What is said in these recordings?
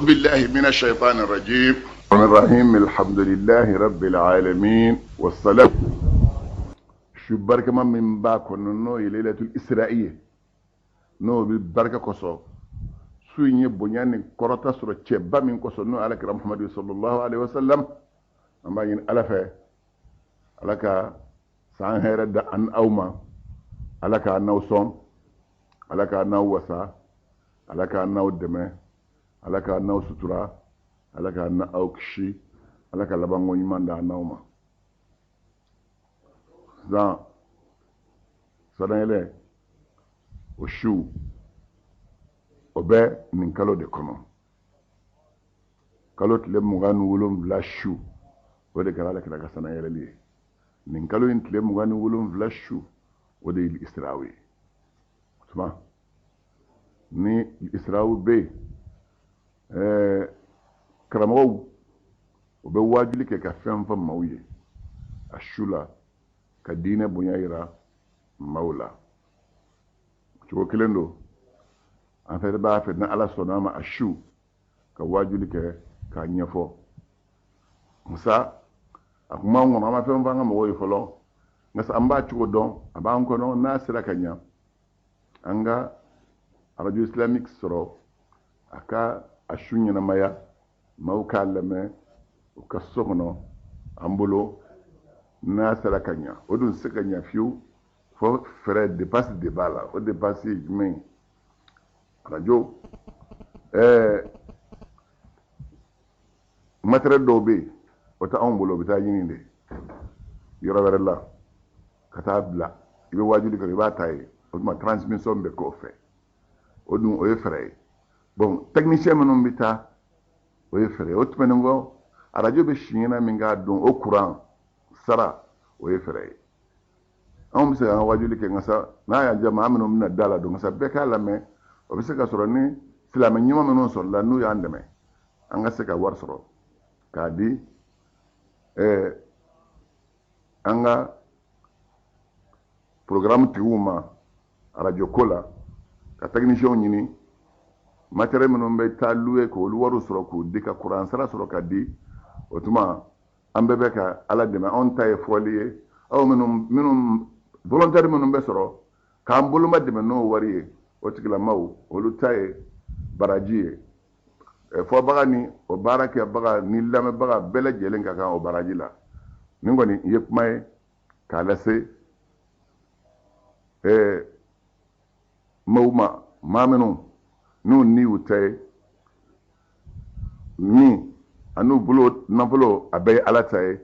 بالله من الشيطان الرجيم الرحيم الحمد لله رب العالمين والصلاة su barikama min b'a kɔnɔ n'o ye lailatul isra'i ye n'o bɛ barika kosɔn su in ye bonya ni kɔrɔta sɔrɔ cɛba min kosɔn n'o ala kira muhamadu sallallahu alaihi wasallam an b'a ɲini ala fɛ ala ka san hɛrɛ da an aw ma ala k'a n'aw sɔn ala k'a n'aw wasa ala k'a n'aw dɛmɛ ala k'a n'aw sutura ala k'a n'aw kisi ala ka labanko ɲuman da an n'aw ma sisan sanayɛlɛ o su o bɛ nin kalo de kɔnɔ kalo tile 27 su o de kɛra ala kira ka sanayɛlɛli ye nin kalo in tile 27 su o de ye isirawu ye o tuma ni isirawu bɛ yen karamɔgɔw o bɛ waajuli kɛ ka fɛn fɔ maaw ye a su la ka diinɛ bonya yira maaw la cogo kelen don an fɛnɛ b'a fɛ ni ala sɔnna a ma a su ka waajuli kɛ k'a ɲɛfɔ musa a kun b'an kɔnɔ an ma fɛn fɔ an ka mɔgɔw ye fɔlɔ nka an b'a cogo dɔn a b'an kɔnɔ n'a sera ka ɲa an ka arajo islamique sɔrɔ a ka a su ɲɛnamaya maaw k'a lamɛn u ka so kɔnɔ an bolo n'a sera ka ɲa o dun se ka ɲa fiyewu fo frais dépense de b'a la o dépense ye jumɛn ye arajo matériel dɔw bɛ yen o tɛ anw bolo o bɛ taa ɲini de yɔrɔ wɛrɛ la ka taa bila i bɛ waajuli kɛ i b'a ta yen o tuma transmission bɛ k'o fɛ o dun o ye frais ye bon technicien minnu bɛ taa o ye frais ye o tɛmɛnen kɔ arajo bɛ siɲɛna min k'a don o courant sara o ye frais ye anw bɛ se k'an ka waajuli kɛ nka sa n'a y'an diya maa minnu bɛna da la don nka sa bɛɛ k'a lamɛn o bɛ se ka sɔrɔ ni silamɛ ɲuman minnu sɔrɔla n'u y'an dɛmɛ an ka se ka wari sɔrɔ k'a di an ka programme tigiw ma arajo ko la ka technicienw ɲini matériel minnu bɛ taa louer k'olu wariw sɔrɔ k'u di ka courant sara sɔrɔ ka di o tuma an bɛɛ bɛ ka ala dɛmɛ anw ta ye fɔli ye aw minnu minnu volontaire minnu bɛ sɔrɔ k'an boloma dɛmɛ n'o wari ye o tigilamaw olu ta ye baraji ye fɔbaga ni o baara kɛbaga ni lamɛnbaga bɛɛ lajɛlen ka kan o baraji la nin kɔni ye kuma ye k'a lase maaw ma maa minnu n'u ni y'u ta ye ni an'u bolo nafolo a bɛɛ ye ala ta ye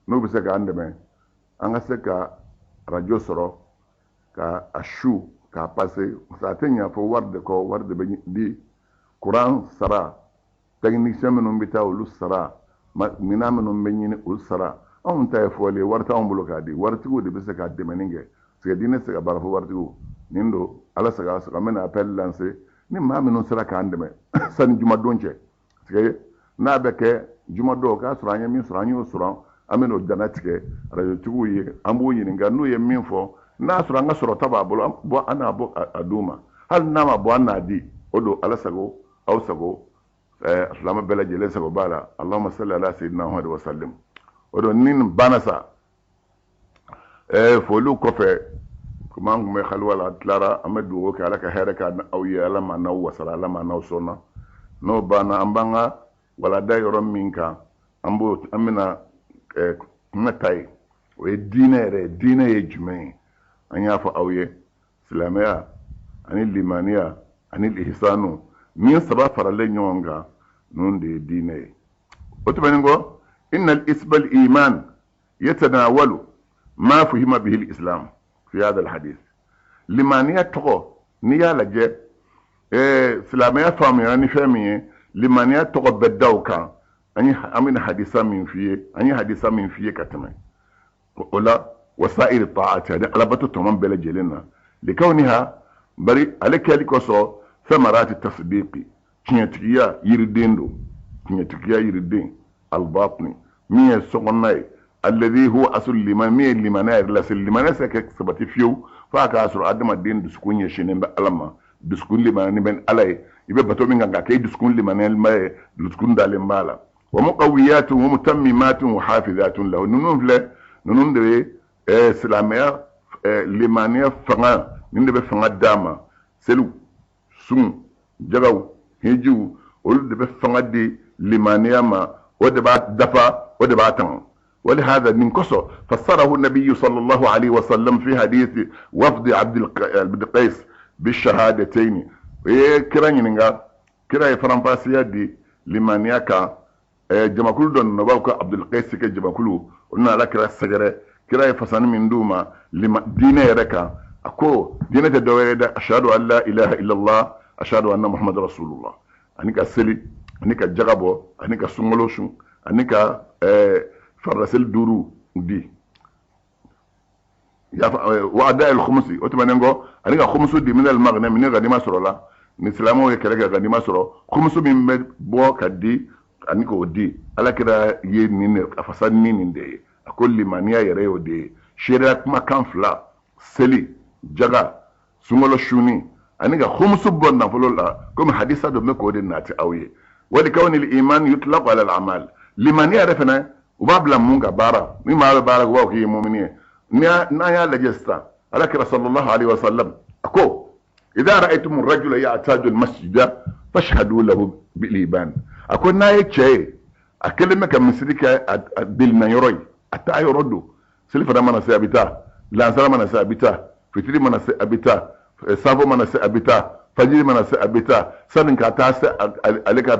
n'u bɛ se k'an dɛmɛ an ka se ka arajo sɔrɔ ka a su k'a pase a tɛ ɲa fo wari de kɔ wari de bɛ di kuran sara technicien minnu bɛ taa olu sara minɛn minnu bɛ ɲini olu sara anw ta ye fɔli ye wari t'anw bolo k'a di waritigiw de bɛ se ka dɛmɛni kɛ parce que diinɛ tɛ se ka baara fo waritigiw nin don ala sago sago an bɛna appel lancer ni maa minnu sera k'an dɛmɛ sani jumadon cɛ parce que n'a bɛ kɛ jumadon k'a sɔrɔ an ye min sɔrɔ an y'o sɔrɔ an bɛn'o dana tigɛ arajotigiw ye an b'u ɲininka n'u ye min fɔ n'a sɔrɔ an ka sɔrɔta b'a bolo bɔ an n'a bɔ a d'u ma hali n'a ma bɔ an n'a di o don ala sago aw sago silamɛ bɛɛ lajɛlen sago b'a la allahumma salli ala sayyidina muhammad wa sallim o don ni nin banna sa foliw kɔfɛ komi an tun bɛ haliwa la an tilara an bɛ dugawu kɛ ala ka hɛrɛ kɛ aw ye ala ma n'aw wasara ala ma n'aw sɔnna n'o banna an b'an ka walada yɔrɔ min kan an b'o an bɛna kuma ta ye o ye diinɛ yɛrɛ ye diinɛ ye jumɛn ye an y'a fɔ aw ye silamɛya ani limaniya ani lihisanu min saba faralen ɲɔgɔn kan ninnu de ye diinɛ ye o tɛmɛnen kɔ inna isbal iman yatanawalu ma fuhima bihi al-islam fi hadha al-hadith limaniya tɔgɔ n'i y'a lajɛ silamɛya faamuyara ni fɛn min ye limaniya tɔgɔ bɛ da o kan an ye an bɛna hadisa min f'i ye an ye hadisa min f'i ye ka tɛmɛ o la wasairi taati ani alabato tɔmɔ bɛɛ lajɛlen na likawniha bari ale kɛli kosɔn samarati tasdiqi tiɲɛtigiya yiriden don tiɲɛtigiya yiriden albatini min ye sokɔnɔna ye alladhi huwa aslu liman min ye limaniya yɛrɛ lase limaniya se kɛ sabati fiyewu f'a k'a sɔrɔ adamaden dusukun ɲɛsinnen bɛ ala ma dusukun limaniyalen bɛ ala ye I bɛ bato min kan k'a kɛ, i dusukun limaniyalenba ye, dusukun dalen b'a la. Wa muqawiyatun wa mutammimatun wa hafizatun lahu. Ninnu filɛ, ninnu de ye silamɛya, limaniya fanga, nin de bɛ fanga d'a ma. Seliw, sun, jagaw, hijiw, olu de bɛ fanga di limaniya ma, o de b'a dafa, o de b'a tanga. ولهذا من كسر فسره النبي صلى الله عليه وسلم في حديث وفد عبد القيس بالشهادتين. Kira ɲininka, kira ye faranfasiya di limaniya kan. Jamakulu dɔ nana, u b'a ko Abdul Qais ka jamakulu, o nana Ala kira sɛgɛrɛ. Kira ye fasani min d'u ma diinɛ yɛrɛ kan, a ko diinɛ tɛ dɔwɛrɛ ye dɛ, ashhadu an la ilaha illallah, ashhadu anna muhammad rasulullah, ani ka seli, ani ka jaga bɔ, ani ka sunkalo sun, ani ka faridaseli 5 di, wa ada el khumsi. O tɛmɛnen kɔ, ani ka khumsu di min al maghnam, ni ganima sɔrɔla, ni silamɛw ye kɛlɛ kɛ ganima sɔrɔ, khumsu min bɛ bɔ ka di, ani k'o di. Ala kira ye nin de a fasa ni nin de ye. A ko limaniya yɛrɛ y'o de ye. Seereya kumakan 2, seli, jaga, sunkalo sunni, ani ka khumsu bɔ nafolo la, komi hadisa dɔ bɛ k'o de nati aw ye. Wali kawni al-iman yutlaqu ala al-amal. Limaniya yɛrɛ fana, u b'a bila mun ka baara, ni maa bɛ baara kɛ, u b'a fɔ k'i ye mumini ye. N'an y'a lajɛ sisan, Ala kira sallallahu alaihi wa sallam a ko idha ra'aytum ar-rajula ya'taju al-masjida fashhadu lahu bil iman. A ko n'a ye cɛ ye, a kɛlen bɛ ka misiri kɛ a delina yɔrɔ ye, a taa yɔrɔ don, selifana mana se a bɛ taa, lansara mana se a bɛ taa, fitiri mana se a bɛ taa, safo mana se a bɛ taa, fajiri mana se a bɛ taa, sani ka taa se ale ka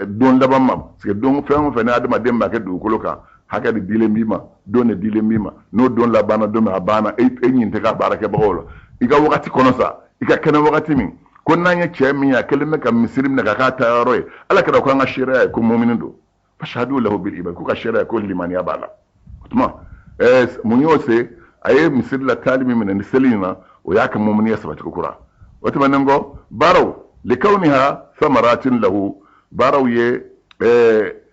don laban ma. Parce que don fɛn o fɛn ni adamaden b'a kɛ dugukolo kan, hakɛ de dilen b'i ma, don de dilen b'i ma. N'o don labanna don min, a banna, e ɲin tɛ ka baarakɛbagaw la i ka wagati kɔnɔ sa, i ka kɛnɛ wagati min. Ko n'an ye cɛ min ye, a kɛlen bɛ ka misiri minɛ ka k'a taayɔrɔ ye, Ala kɛra ko an ka seereya ye ko mumini don. Fashhadu lahu bil iman, ko ka seereya ko limaniya b'a la. O tuma mun y'o se a ye misiri la taali min minɛ ni seli in na, o y'a ka muminiya sabati ko kura. O tɛmɛnen kɔ, baaraw, likawniha samaratin lahu, baaraw ye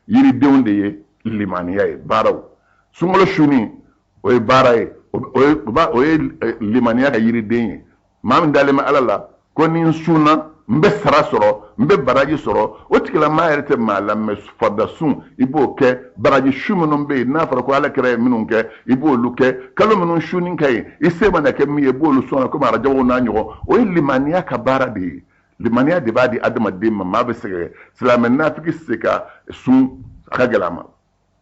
yiridenw de ye limaniya ye. Baaraw, sunkalo sunni, o ye baara ye, o ye limaniya ka yiriden ye. Maa min dalen bɛ Ala la ko ni n sunna, n bɛ sara sɔrɔ, n bɛ baraji sɔrɔ, o tigilamaa yɛrɛ tɛ maa lamɛn. Farida sun, i b'o kɛ. Baraji su minnu bɛ yen n'a fɔra ko Ala kira ye minnu kɛ, i b'olu kɛ. Kalo minnu sunni ka ɲi, i se mana kɛ min ye, i b'olu sɔn, komi arajabow n'a ɲɔgɔn. O ye limaniya ka baara de ye. Limaniya de b'a di adamaden ma. Maa bɛ se ka kɛ silamɛ nafigi tɛ se ka sun, a ka gɛlɛn a ma.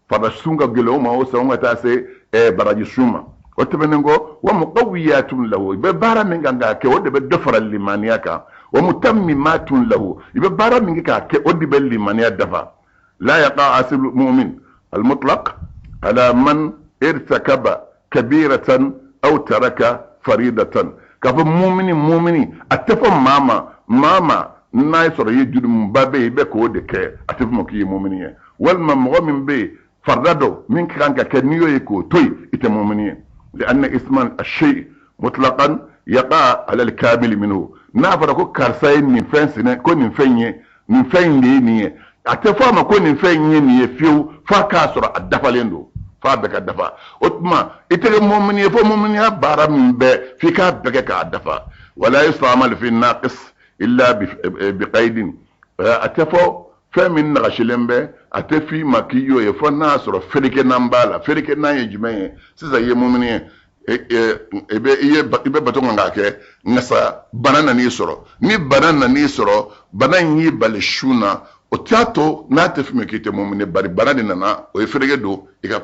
Farida sun ka gɛlɛn o ma, o sɔn ka taa se baraji sun ma. O tɛmɛnen kɔ, wa muqawiyatun lahu, i bɛ baara min kan k'a kɛ, o de bɛ dɔ fara limaniya kan. Wa mutammimatun lahu, i bɛ baara min kɛ k'a kɛ, o de bɛ limaniya dafa. La yaqa asilu mu'min al-mutlaq ala man irtakaba kabiratan aw taraka faridatan. K'a fɔ mumini, mumini, a tɛ fɔ maa ma, maa ma n'a ye sɔrɔ i ye jurumuba bɛ yen, i bɛ k'o de kɛ, a tɛ fɔ ma k'i ye mumini ye. Walima mɔgɔ min bɛ yen, farida dɔ min ka kan ka kɛ, n'i y'o ye k'o to yen, i tɛ mumini ye. لأن اسم الشيء مطلقا يقع على الكامل منه. N'a fɔra ko karisa ye nin fɛn sinɛ, ko nin fɛn ye nin fɛn in de ye nin ye, a tɛ fɔ a ma ko nin fɛn in ye nin ye fiyewu, f'a k'a sɔrɔ a dafalen don, f'a bɛɛ ka dafa. O tuma i tɛ kɛ mumini ye fo muminiya baara min bɛ, f'i k'a bɛɛ kɛ k'a dafa. Wala yustamal fi naqis illa biqaidin. A tɛ fɔ fɛn min nagasilen bɛ, a tɛ f'i ma k'i y'o ye fo n'a y'a sɔrɔ ferekenan b'a la. Ferekenan ye jumɛn ye? Sisan i ye mumini ye, i bɛ bato kan k'a kɛ, nka sa bana nan'i sɔrɔ. Ni bana nan'i sɔrɔ, bana in y'i bali sun na, o t'a to n'a tɛ f'i ma k'i tɛ mumini, bari bana de nana, o ye fereke don i ka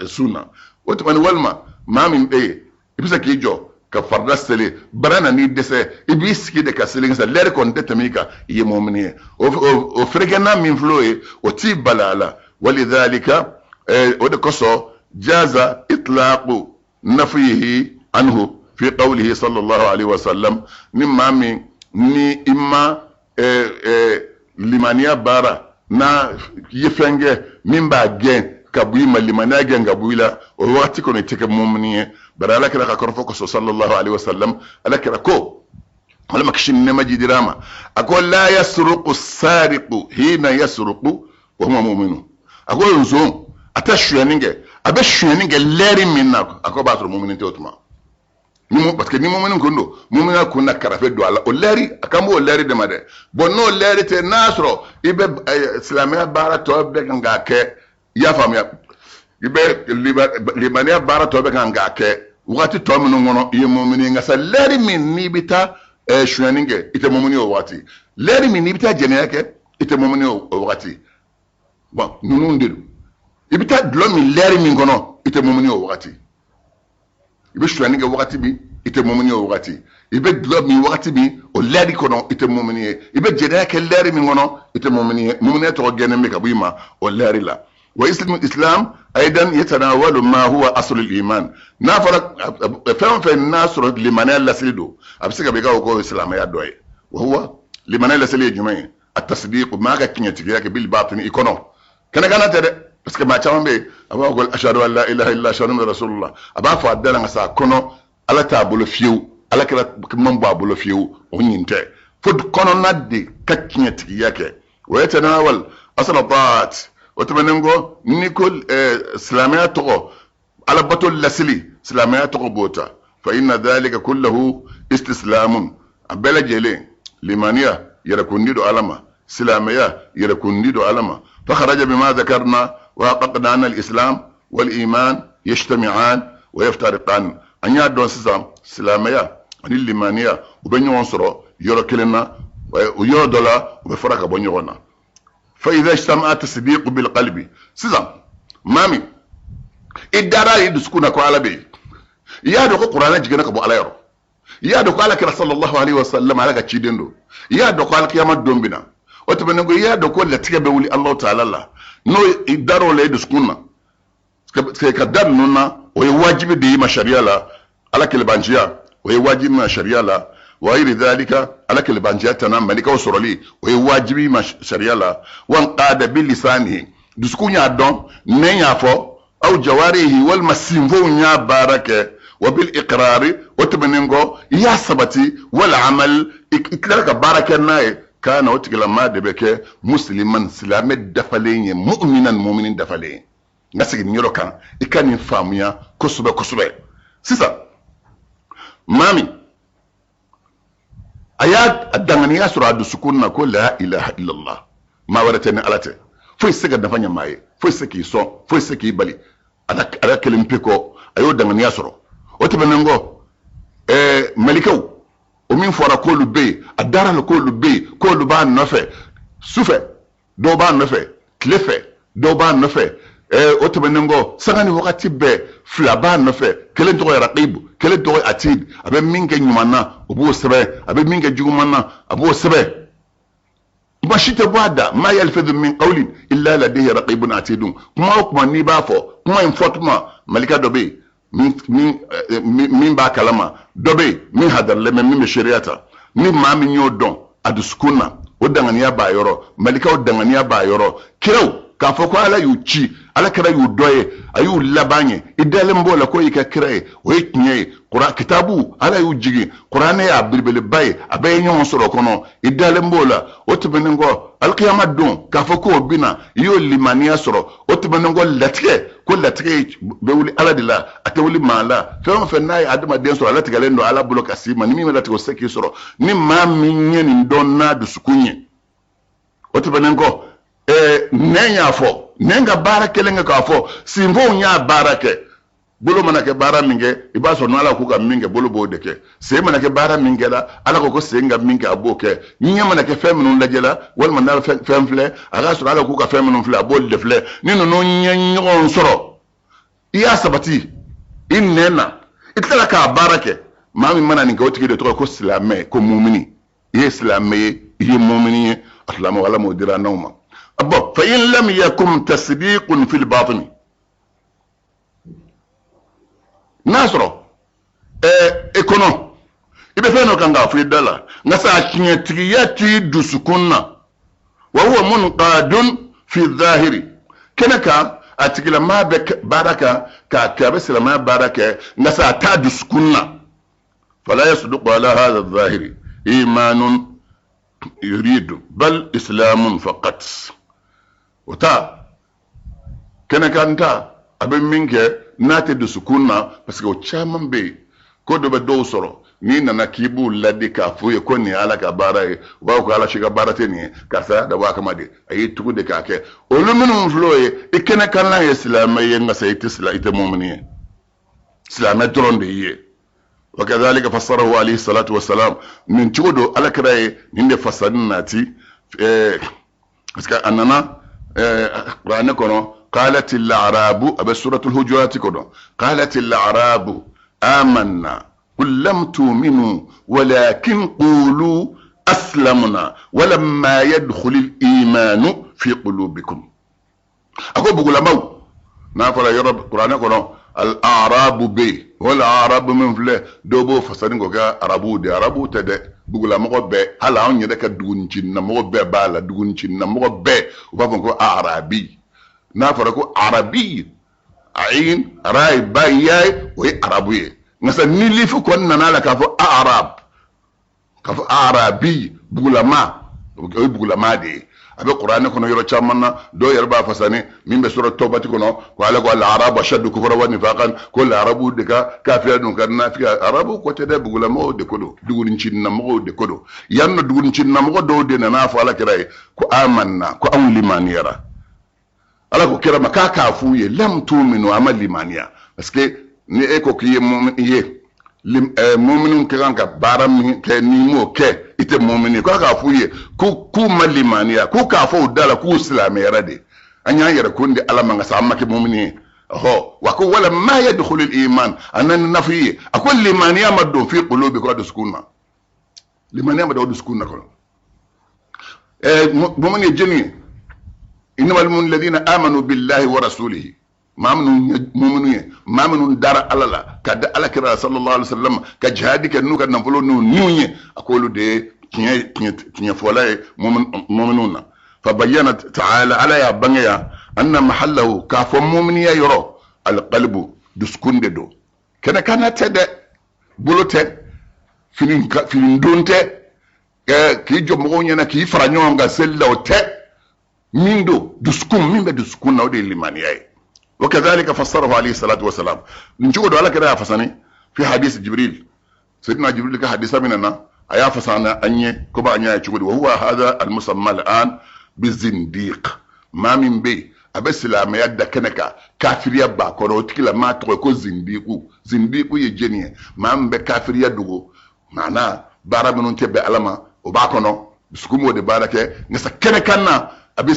sun na. O tuma ni walima maa min bɛ yen, i bɛ se k'i jɔ ka farida seli, bana nan'i dɛsɛ, i b'i sigi de ka seli, sa lɛri kɔni tɛ tɛmɛ i kan, i ye mumini ye. O ferekenan min filɛ o ye, o t'i bali a la. Walidhalika, o de kosɔn jaza itlaqu nafiyihi anhu fi qawlihi sallallahu alaihi wasallam. Ni maa min ni i ma limaniya baara, n'a ye fɛn kɛ min b'a gɛn ka bɔ i ma, limaniya gɛn ka bɔ i la, o wagati kɔni i tɛ kɛ mumini ye. Bari Ala kira ka kɔrɔfɔ kosɔn sallallahu alaihi wasallam, Ala kira ko, Ala ma kisi ni nɛɛma jidira a ma, a ko la yasruqu sariqu hina yasruqu wa huwa mu'minu. A ko nson a tɛ sonyɛni kɛ, a bɛ sonyɛni kɛ lɛri min na, a ko b'a sɔrɔ mumini tɛ o tuma. Ni parce que ni mumini kun don, muminiya kun na karafe don a la, o lɛri a kan b'o lɛri de ma dɛ. Bon, n'o lɛri tɛ, n'a sɔrɔ i bɛ silamɛya baara tɔ bɛɛ kan k'a kɛ, i y'a faamuya, i bɛ limaniya baara tɔ bɛɛ kan k'a kɛ wagati tɔ minnu kɔnɔ, i ye mumini ye. Nka sa, lɛri min n'i bɛ taa sonyani kɛ, i tɛ mumini ye o wagati. Lɛri min n'i bɛ taa jɛnɛya kɛ, i tɛ mumini ye o wagati. Bon, ninnu de don. I bɛ taa dulɔ min lɛri min kɔnɔ, i tɛ mumini ye o wagati. I bɛ sonyani kɛ wagati min, i tɛ mumini ye o wagati. I bɛ dulɔ min wagati min, o lɛri kɔnɔ, i tɛ mumini ye. I bɛ jɛnɛya kɛ lɛri min kɔnɔ, i tɛ mumini ye. Muminiya tɔgɔ gɛnnen bɛ ka bɔ i ma o lɛri la. Wa islam aidan yatanawalu ma huwa aslul iman. N'a fɔra fɛn o fɛn n'a sɔrɔ limaniya lasili don, a bɛ se ka bɛ i ka o ko silamɛya dɔ ye. Wa huwa, limaniya lasili ye jumɛn ye? At-tasdiq, maa ka tiɲɛtigiya kɛ, bil batin, i kɔnɔ, kɛnɛkanna tɛ dɛ. Parce que maa caman bɛ yen, a b'a fɔ ko ashhadu an la ilaha illallah, ashhadu anna rasulullah, a b'a fɔ a da la, nka sa a kɔnɔ ala t'a bolo fiyewu, ala kira man bɔ a bolo fiyewu. O ɲin tɛ, fo kɔnɔna de ka tiɲɛtigiya kɛ. Wa yatanawal asla taat. O tɛmɛnen kɔ, n'i ko silamɛya tɔgɔ, alabato lasili, silamɛya tɔgɔ b'o ta. Fa inna dhalika kullahu istislamun, a bɛɛ lajɛlen limaniya, yɛrɛkundi don ala ma, silamɛya, yɛrɛkundi don ala ma. Fa kharaja bima dhakarna wa haqqaqna anna al-islam wal iman yajtami'an wa yaftariqan. An y'a dɔn sisan, silamɛya ani limaniya, u bɛ ɲɔgɔn sɔrɔ yɔrɔ kelen na, o yɔrɔ dɔ la, u bɛ fara ka bɔ ɲɔgɔn na. Fa idha ijtama'a tasdiqu bil qalbi. Sisan, maa min i dara i dusukun na ko ala bɛ yen, i y'a dɔn ko kuranɛ jiginna ka bɔ ala yɔrɔ, i y'a dɔn ko ala kira sallallahu alaihi wasallam ala ka ciden don, i y'a dɔn ko alikiyama don bɛ na, o tɛmɛnen kɔ, i y'a dɔn ko latigɛ bɛ wuli Alahu taala la, n'o i dar'o la i dusukun na, ka da ninnu na, o ye wajibi de y'i ma sariya la. Ala kelebanciya, o ye wajibi ma sariya la. Wa ghayri dhalika, ala kelebanciya tana, malikaw sɔrɔli, o ye wajibi ma sariya la. Wa qada bi lisanihi, dusukun y'a dɔn, nɛn y'a fɔ, aw jawarihi, walima sinfonw y'a baara kɛ, wa bil iqrari, o tɛmɛnen kɔ, i y'a sabati, wal amal, i tilara ka baara kɛ n'a ye, kana o tigilamaa de bɛ kɛ musliman, silamɛ dafalen ye, mu'minan, muminin dafalen ye. N ka segin nin yɔrɔ kan, i ka nin faamuya kosɛbɛ kosɛbɛ. Sisan, maa min a y'a danganiya sɔrɔ a dusukun na ko la ilaha illallah, maa wɛrɛ tɛ ni ala tɛ, foyi tɛ se ka nafa ɲɛ maa ye, foyi tɛ se k'i sɔn, foyi tɛ se k'i bali ala kelen pe kɔ, a y'o danganiya sɔrɔ. O tɛmɛnen kɔ, malikaw, o min fɔra k'olu bɛ yen, a dara la k'olu bɛ yen, k'olu b'a nɔfɛ sufɛ, dɔw b'a nɔfɛ tile fɛ, dɔw b'a nɔfɛ. O tɛmɛnen kɔ, sanga ni wagati bɛɛ, fila b'a nɔfɛ, kelen tɔgɔ ye raqibu, kelen tɔgɔ ye atid. A bɛ min kɛ ɲuman na, o b'o sɛbɛn, a bɛ min kɛ juguman na, a b'o sɛbɛn. Kuma si tɛ bɔ a da, ma yalfidu min qawlin illa ladayhi raqibun atidun. Kuma o kuma n'i b'a fɔ, kuma in fɔ tuma, malika dɔ bɛ yen min b'a kalama, dɔ bɛ yen min hadarilen bɛ, min bɛ seereya ta. Ni maa min y'o dɔn a dusukun na, o danganiya b'a yɔrɔ, malikaw danganiya b'a yɔrɔ, kiraw k'a fɔ ko ala y'u ci, ala kira y'u dɔ ye, a y'u laban ye, i dalen b'o la k'o y'i ka kira ye, o ye tiɲɛ ye. Kuran kitabu, ala y'u jigin, kuranɛ y'a belebeleba ye, a bɛɛ ye ɲɔgɔn sɔrɔ o kɔnɔ, i dalen b'o la. O tɛmɛnen kɔ, alikiyama don k'a fɔ k'o bɛna, i y'o limaniya sɔrɔ. O tɛmɛnen kɔ, latigɛ, ko latigɛ bɛ wuli ala de la, a tɛ wuli maa la. Fɛn o fɛn n'a ye adamaden sɔrɔ, a latigɛlen don ala bolo ka s'i ma, ni min bɛ latigɛ, o tɛ se k'i sɔrɔ. Ni maa min ye nin dɔn n'a dusukun ye, o tɛmɛnen kɔ, nɛn y'a fɔ, nɛn ka baara kelen kɛ k'a fɔ, sinfonw y'a baara kɛ. Bolo mana kɛ baara min kɛ, i b'a sɔrɔ n'ala ko ka min kɛ, bolo b'o de kɛ. Sen mana kɛ baara min kɛla, ala ko ko sen ka min kɛ, a b'o kɛ. Ɲɛ mana kɛ fɛn minnu lajɛla, walima n'a fɛn filɛ, a k'a sɔrɔ ala k'u ka fɛn minnu filɛ, a b'o de filɛ. Ni ninnu ye ɲɔgɔn sɔrɔ, i y'a sabati i nɛn na, i tilala k'a baara kɛ, maa min mana nin kɛ, o tigi de tɔgɔ ko silamɛ, ko mumini. I ye silamɛ ye, i ye mumini ye. A silamɛ, ala m'o dira n'aw ma. Bon, fa in lam yakum tasdiqun fil batini, n'a sɔrɔ e kɔnɔ i bɛ fɛn dɔ kan k'a fɔ i da la, nka sa tiɲɛtigiya t'i dusukun na, wa huwa munqadun fi zahiri, kɛnɛ kan a tigilamaa bɛ baara kan k'a kɛ, a bɛ silamɛya baara kɛ, nka sa a t'a dusukun na, fala yasduqu ala hadha zahiri imanun yuridu bal islamun faqat. O ta kɛnɛkan ta, a bɛ min kɛ n'a tɛ dusukun na, parce que o caman bɛ yen. Ko dɔ bɛ dɔw sɔrɔ, n'i nana k'i b'u ladi k'a f'u ye ko nin ye Ala ka baara ye, u b'a fɔ ko Ala si ka baara tɛ nin ye, karisa y'a dabɔ a kama de, a y'i tugu de k'a kɛ. Olu minnu filɛ o ye, i kɛnɛkanna ye silamɛ ye, nka sa i tɛ sila, i tɛ mumini ye, silamɛ dɔrɔn de y'i ye. Wa kadhalika fassarahu alayhi salatu wassalam, nin cogo don Ala kira ye nin de fasari nati, parce que a nana kuranɛ kɔnɔ, qalati al-a'rabu, a bɛ suratul hujurati kɔnɔ, qalati al-a'rabu amanna qul lam tu'minu walakin qulu aslamna walamma yadkhul al-imanu fi qulubikum. A ko bugulamaw, n'a fɔra yɔrɔ kuranɛ kɔnɔ al-arabu bɛ yen, wala arabu min filɛ, dɔw b'o fasari k'o kɛ arabuw de, arabuw tɛ dɛ, bugulamɔgɔ bɛɛ, hali anw yɛrɛ ka duguncinnamɔgɔ bɛɛ b'a la, duguncinnamɔgɔ bɛɛ u b'a fɔ ko arabi. N'a fɔra ko arabi, ayin rai ba ya, o ye arabu ye. Nka sa ni lifu kɔni nana a la k'a fɔ arab, k'a fɔ arabi, bugulama, o ye bugulama de ye. A bɛ kuranɛ kɔnɔ yɔrɔ caman na, dɔw yɛrɛ b'a fasani min bɛ sura tɔbati kɔnɔ, ko Ala ko al-arabu ashaddu kufran wa nifaqan, ko arabu de ka kafiya n'u ka nafiya. Arabu ko tɛ dɛ, bugulamɔgɔw de ko don, dugunincinamɔgɔw de ko don. Yan nɔ dugunincinamɔgɔ dɔw de nana a fɔ Ala kira ye ko amanna, ko anw limaniyara. Ala ko kira ma k'a k'a f'u ye lam tuminu, a ma limaniya, parce que ni e ko k'i ye mumini ye, muminu ka kan ka baara min kɛ, n'i m'o kɛ i tɛ mumini ye. K'a k'a f'u ye ko k'u ma limaniya, k'u k'a fɔ u da la k'u silamɛyara de, an y'an yɛrɛ kun di Ala ma, nka sa an ma kɛ mumini ye. Ɔhɔ, wa ko wala ma yadkhulul iman, a nana nafi ye, a ko limaniya ma don fi qulubikum, dusukun na, limaniya ma don dusukun na kɔnɔ. Mumini ye jɔni ye? Innamal mu'minuna alladhina amanu billahi wa rasulihi, maa minnu ye muminu ye, maa minnu dara Ala la ka da Ala kira la sallallahu alaihi wasallam, ka jihadi kɛ n'u ka nafolo n'u niw ye, a k'olu de ye tiɲɛ tiɲɛ tiɲɛfɔla ye muminu na. Fa bayyana ta'ala, Ala y'a bange yan, anna mahallahu, k'a fɔ muminiya yɔrɔ, alqalbu, dusukun de don, kɛnɛkanna tɛ dɛ, bolo tɛ, fini fini don tɛ, k'i jɔ mɔgɔw ɲɛna k'i fara ɲɔgɔn kan seli la, o tɛ. Min don dusukun, min bɛ dusukun na, o de ye limaniya ye. Wa kadhalika fassarahu alayhi salatu wasalam, nin cogo don Ala kira y'a fasani fi hadisi Jibril, Sayyidina Jibril ka hadisa min na, a y'a fasani an ye komi an y'a ye cogo di. Wa huwa hadha almusamma al'an bizindiq, maa min bɛ yen a bɛ silamɛya da kɛnɛ kan, kafiriya b'a kɔnɔ, o tigila maa tɔgɔ ye ko zindiku. Zindiku ye jɛni ye? Maa min bɛ kafiriya dogo, maana baara minnu tɛ bɛn Ala ma, o b'a kɔnɔ, dusukun b'o de baara kɛ, nka sa kɛnɛ kan na a bɛ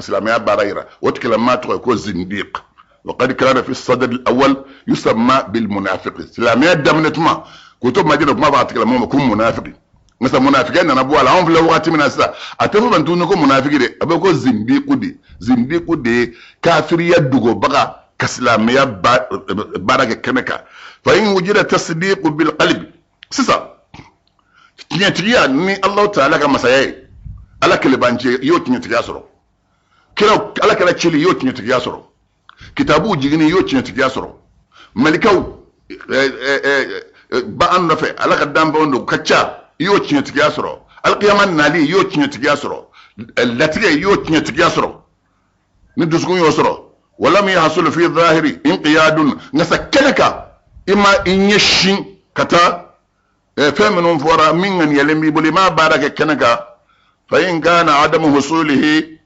silamɛya baara yira, o tigila maa tɔgɔ ye ko zindiq. Wa qad kana fi sadr al-awwal yusamma bil munafiq, silamɛya daminɛ tuma k'o to Madina, kuma b'a tigila mɔgɔ ma ko munafiki. Nka sa munafikɛ nana bɔ a la, anw filɛ wagati min na sisan, a tɛ fɔ man tuguni ko munafiki dɛ, a bɛ ko zindiku de. Zindiku de ye kafiriya dogobaga ka silamɛya baara kɛ kɛnɛ kan. Fa in wujida tasdiqu bil qalbi, sisan tiɲɛtigiya ni Alahu taala ka masaya ye, Ala kelebancɛ, i y'o tiɲɛtigiya sɔrɔ, kira Ala kɛra cili, i y'o tiɲɛtigiya sɔrɔ, kitabuw jiginni, i y'o tiɲɛtigiya sɔrɔ, malikaw ba an nɔfɛ, Ala ka danfɛnw don ka ca, i y'o tiɲɛtigiya sɔrɔ, alikiyama nali, i y'o tiɲɛtigiya sɔrɔ, latigɛ, i y'o tiɲɛtigiya sɔrɔ. Ni dusukun y'o sɔrɔ, walam yahsul fi zahiri inqiyadun, nka sa kɛnɛ kan i ma i ɲɛsin ka taa fɛn minnu fɔra min ŋaniyalen b'i bolo, i m'a baara kɛ kɛnɛ kan. Fa in kana adamu husulihi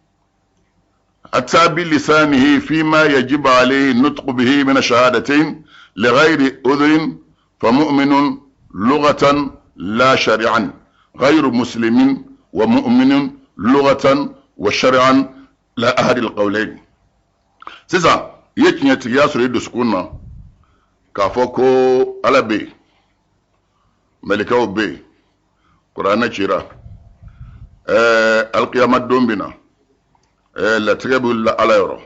ata bi lisanihi fima yajibu alayhi nutqu bihi min ash-shahadatayn li ghayri udhrin, fa mu'minun lughatan la shari'an, ghayru muslimin wa mu'minun lughatan wa shari'an la ahadi al-qawlayn. Sisan i ye tiɲɛtigiya sɔrɔ i dusukun na k'a fɔ ko Ala bɛ yen, mɛlɛkɛw bɛ yen, kuranɛ cira, alikiyama don bɛ na, latigɛ bɛ la Ala yɔrɔ,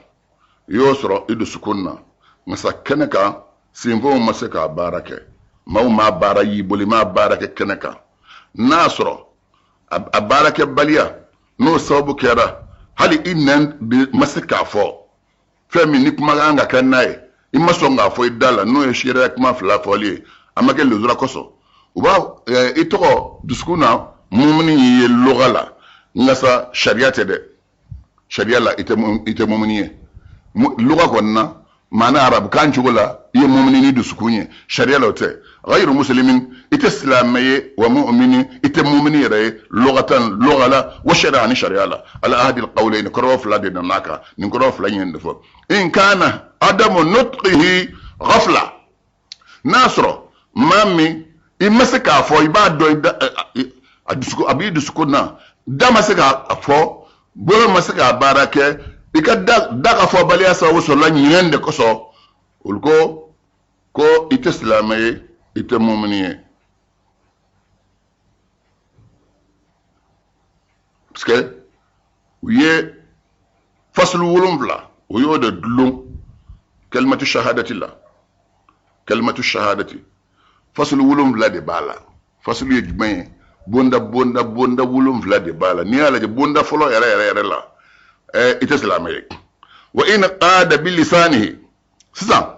i y'o sɔrɔ i dusukun na, nka sa kɛnɛ kan senfɛnw ma se k'a baara kɛ, maaw m'a baara y'i bolo, i m'a baara kɛ kɛnɛ kan. N'a sɔrɔ a baarakɛbaliya n'o sababu kɛra hali i nɛn ma se k'a fɔ fɛn min ni kuma kan ka kɛ n'a ye, i ma sɔn k'a fɔ i da la, n'o ye seereya kuma fila fɔli ye, a ma kɛ lujura kosɔn, u b'a i tɔgɔ dusukun na mumuni y'i ye loga la, nka sa sariya tɛ dɛ, sariya la i tɛ mumuni ye. Loga kɔni na, maana arabukan cogo la, i ye mumuni ni dusukun ye, sariya la o tɛ. Ghayru muslimin, i tɛ silamɛ ye, wa mu'mini, i tɛ mumini yɛrɛ ye, lugatan, lugha la, wa shari'a, ni sariya la. Ala ahadi alqawlayn, kɔrɔ fila de nana kan nin kɔrɔ fila in ye nin de fɔ. In kana adamu nutqihi ghafla, n'a sɔrɔ maa min i ma se k'a fɔ, i b'a dɔn a dusukun, a b'i dusukun na, da ma se k'a fɔ, bolo ma se k'a baara kɛ, i ka da ka fɔbaliya sababu sɔrɔla ɲinɛn de kosɔn, olu ko i tɛ silamɛ ye, i tɛ mumini ye. Parce que u ye fasulu 7, u y'o de dulon kalimatu shahadati la. Kalimatu shahadati fasulu 7 de b'a la. Fasulu ye jumɛn ye? Bonda, bonda, bonda 7 de b'a la. N'i y'a lajɛ bonda fɔlɔ yɛrɛ yɛrɛ yɛrɛ la, i tɛ silamɛ ye. Wa in qada bi lisanihi, sisan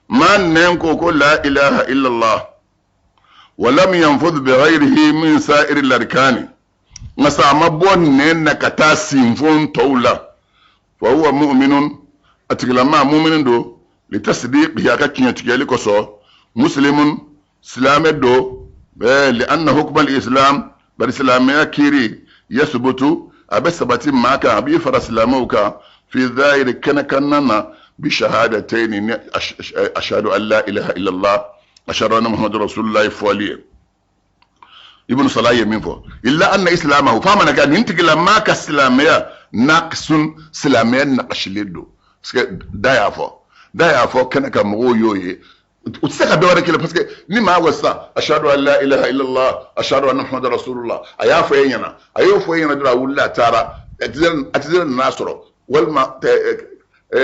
maa nɛn ko la ilaha illallah wa lam yanfudh bi ghayrihi min sa'iri al-arkani, nka sa a ma bɔ nɛn na ka taa sinfon tɔw la, fa huwa mu'minun, a tigilama muminin don, li tasdiqihi, a ka tiɲɛtigiyali kosɔn, muslimun, silamɛ don, li anna hukma al-islam, bari silamɛya kiiri, yasbutu, a bɛ sabati maa kan, a b'i fara silamɛw kan, fi zahiri, kɛnɛkanna na, bi shahadataini, ni ashhadu an la ilaha illallah, ashhadu anna muhammadu rasulullah fɔli ye. Ibn Salah ye min fɔ, illa anna islamahu, f'a mana kɛ nin tigilamaa ka silamɛya naqisun, silamɛya nagasilen don. Parce que da y'a fɔ, da y'a fɔ kɛnɛ kan, mɔgɔw y'o ye, u tɛ se ka dɔ wɛrɛ kelen. Parce que ni maa ko sisan ashhadu an la ilaha illallah, ashhadu anna muhammadu rasulullah, a y'a fɔ e ɲɛna, a y'o fɔ e ɲɛna dɔrɔn, a wulila a taara, accident nana sɔrɔ, walima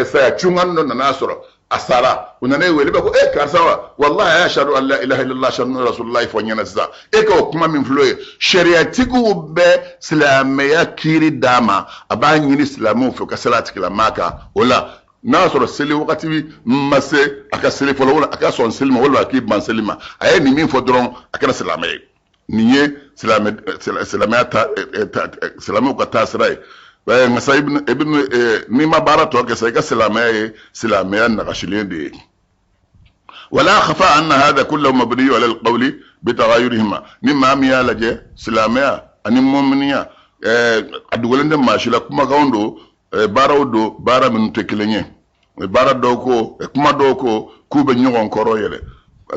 saya cungan dɔ nana sɔrɔ, a sara, u nana e wele, b'a ko e karisa wa, wallahi a y'a ashhadu an la ilaha illallah, ashhadu anna rasulullah fɔ ɲɛna sisan. E ka o kuma min filɛ o ye, sariyatigiw bɛ silamɛya kiiri d'a ma, a b'a ɲini silamɛw fɛ ka seli a tigilamaa kan. O la n'a sɔrɔ seli wagati ma se, a ka seli fɔlɔ, wala a ka sɔn seli ma, walima a k'i ban seli ma. A ye nin min fɔ dɔrɔn, a kɛra silamɛ ye. Nin ye silamɛya ta, silamɛw ka taasira ye. Nka sa ibn n'i ma baara tɔ kɛ sa, i ka silamɛya ye silamɛya nagasilen de ye. Wala khafa anna hadha kullahu mabniyu ala alqawli bitagayurihima. Ni maa min y'a lajɛ, silamɛya ani muminiya, a dogolen tɛ maa si la, kumakanw don, baaraw don, baara minnu tɛ kelen ye. Baara dɔw ko, kuma dɔw ko k'u bɛ ɲɔgɔn kɔrɔ yɛrɛ,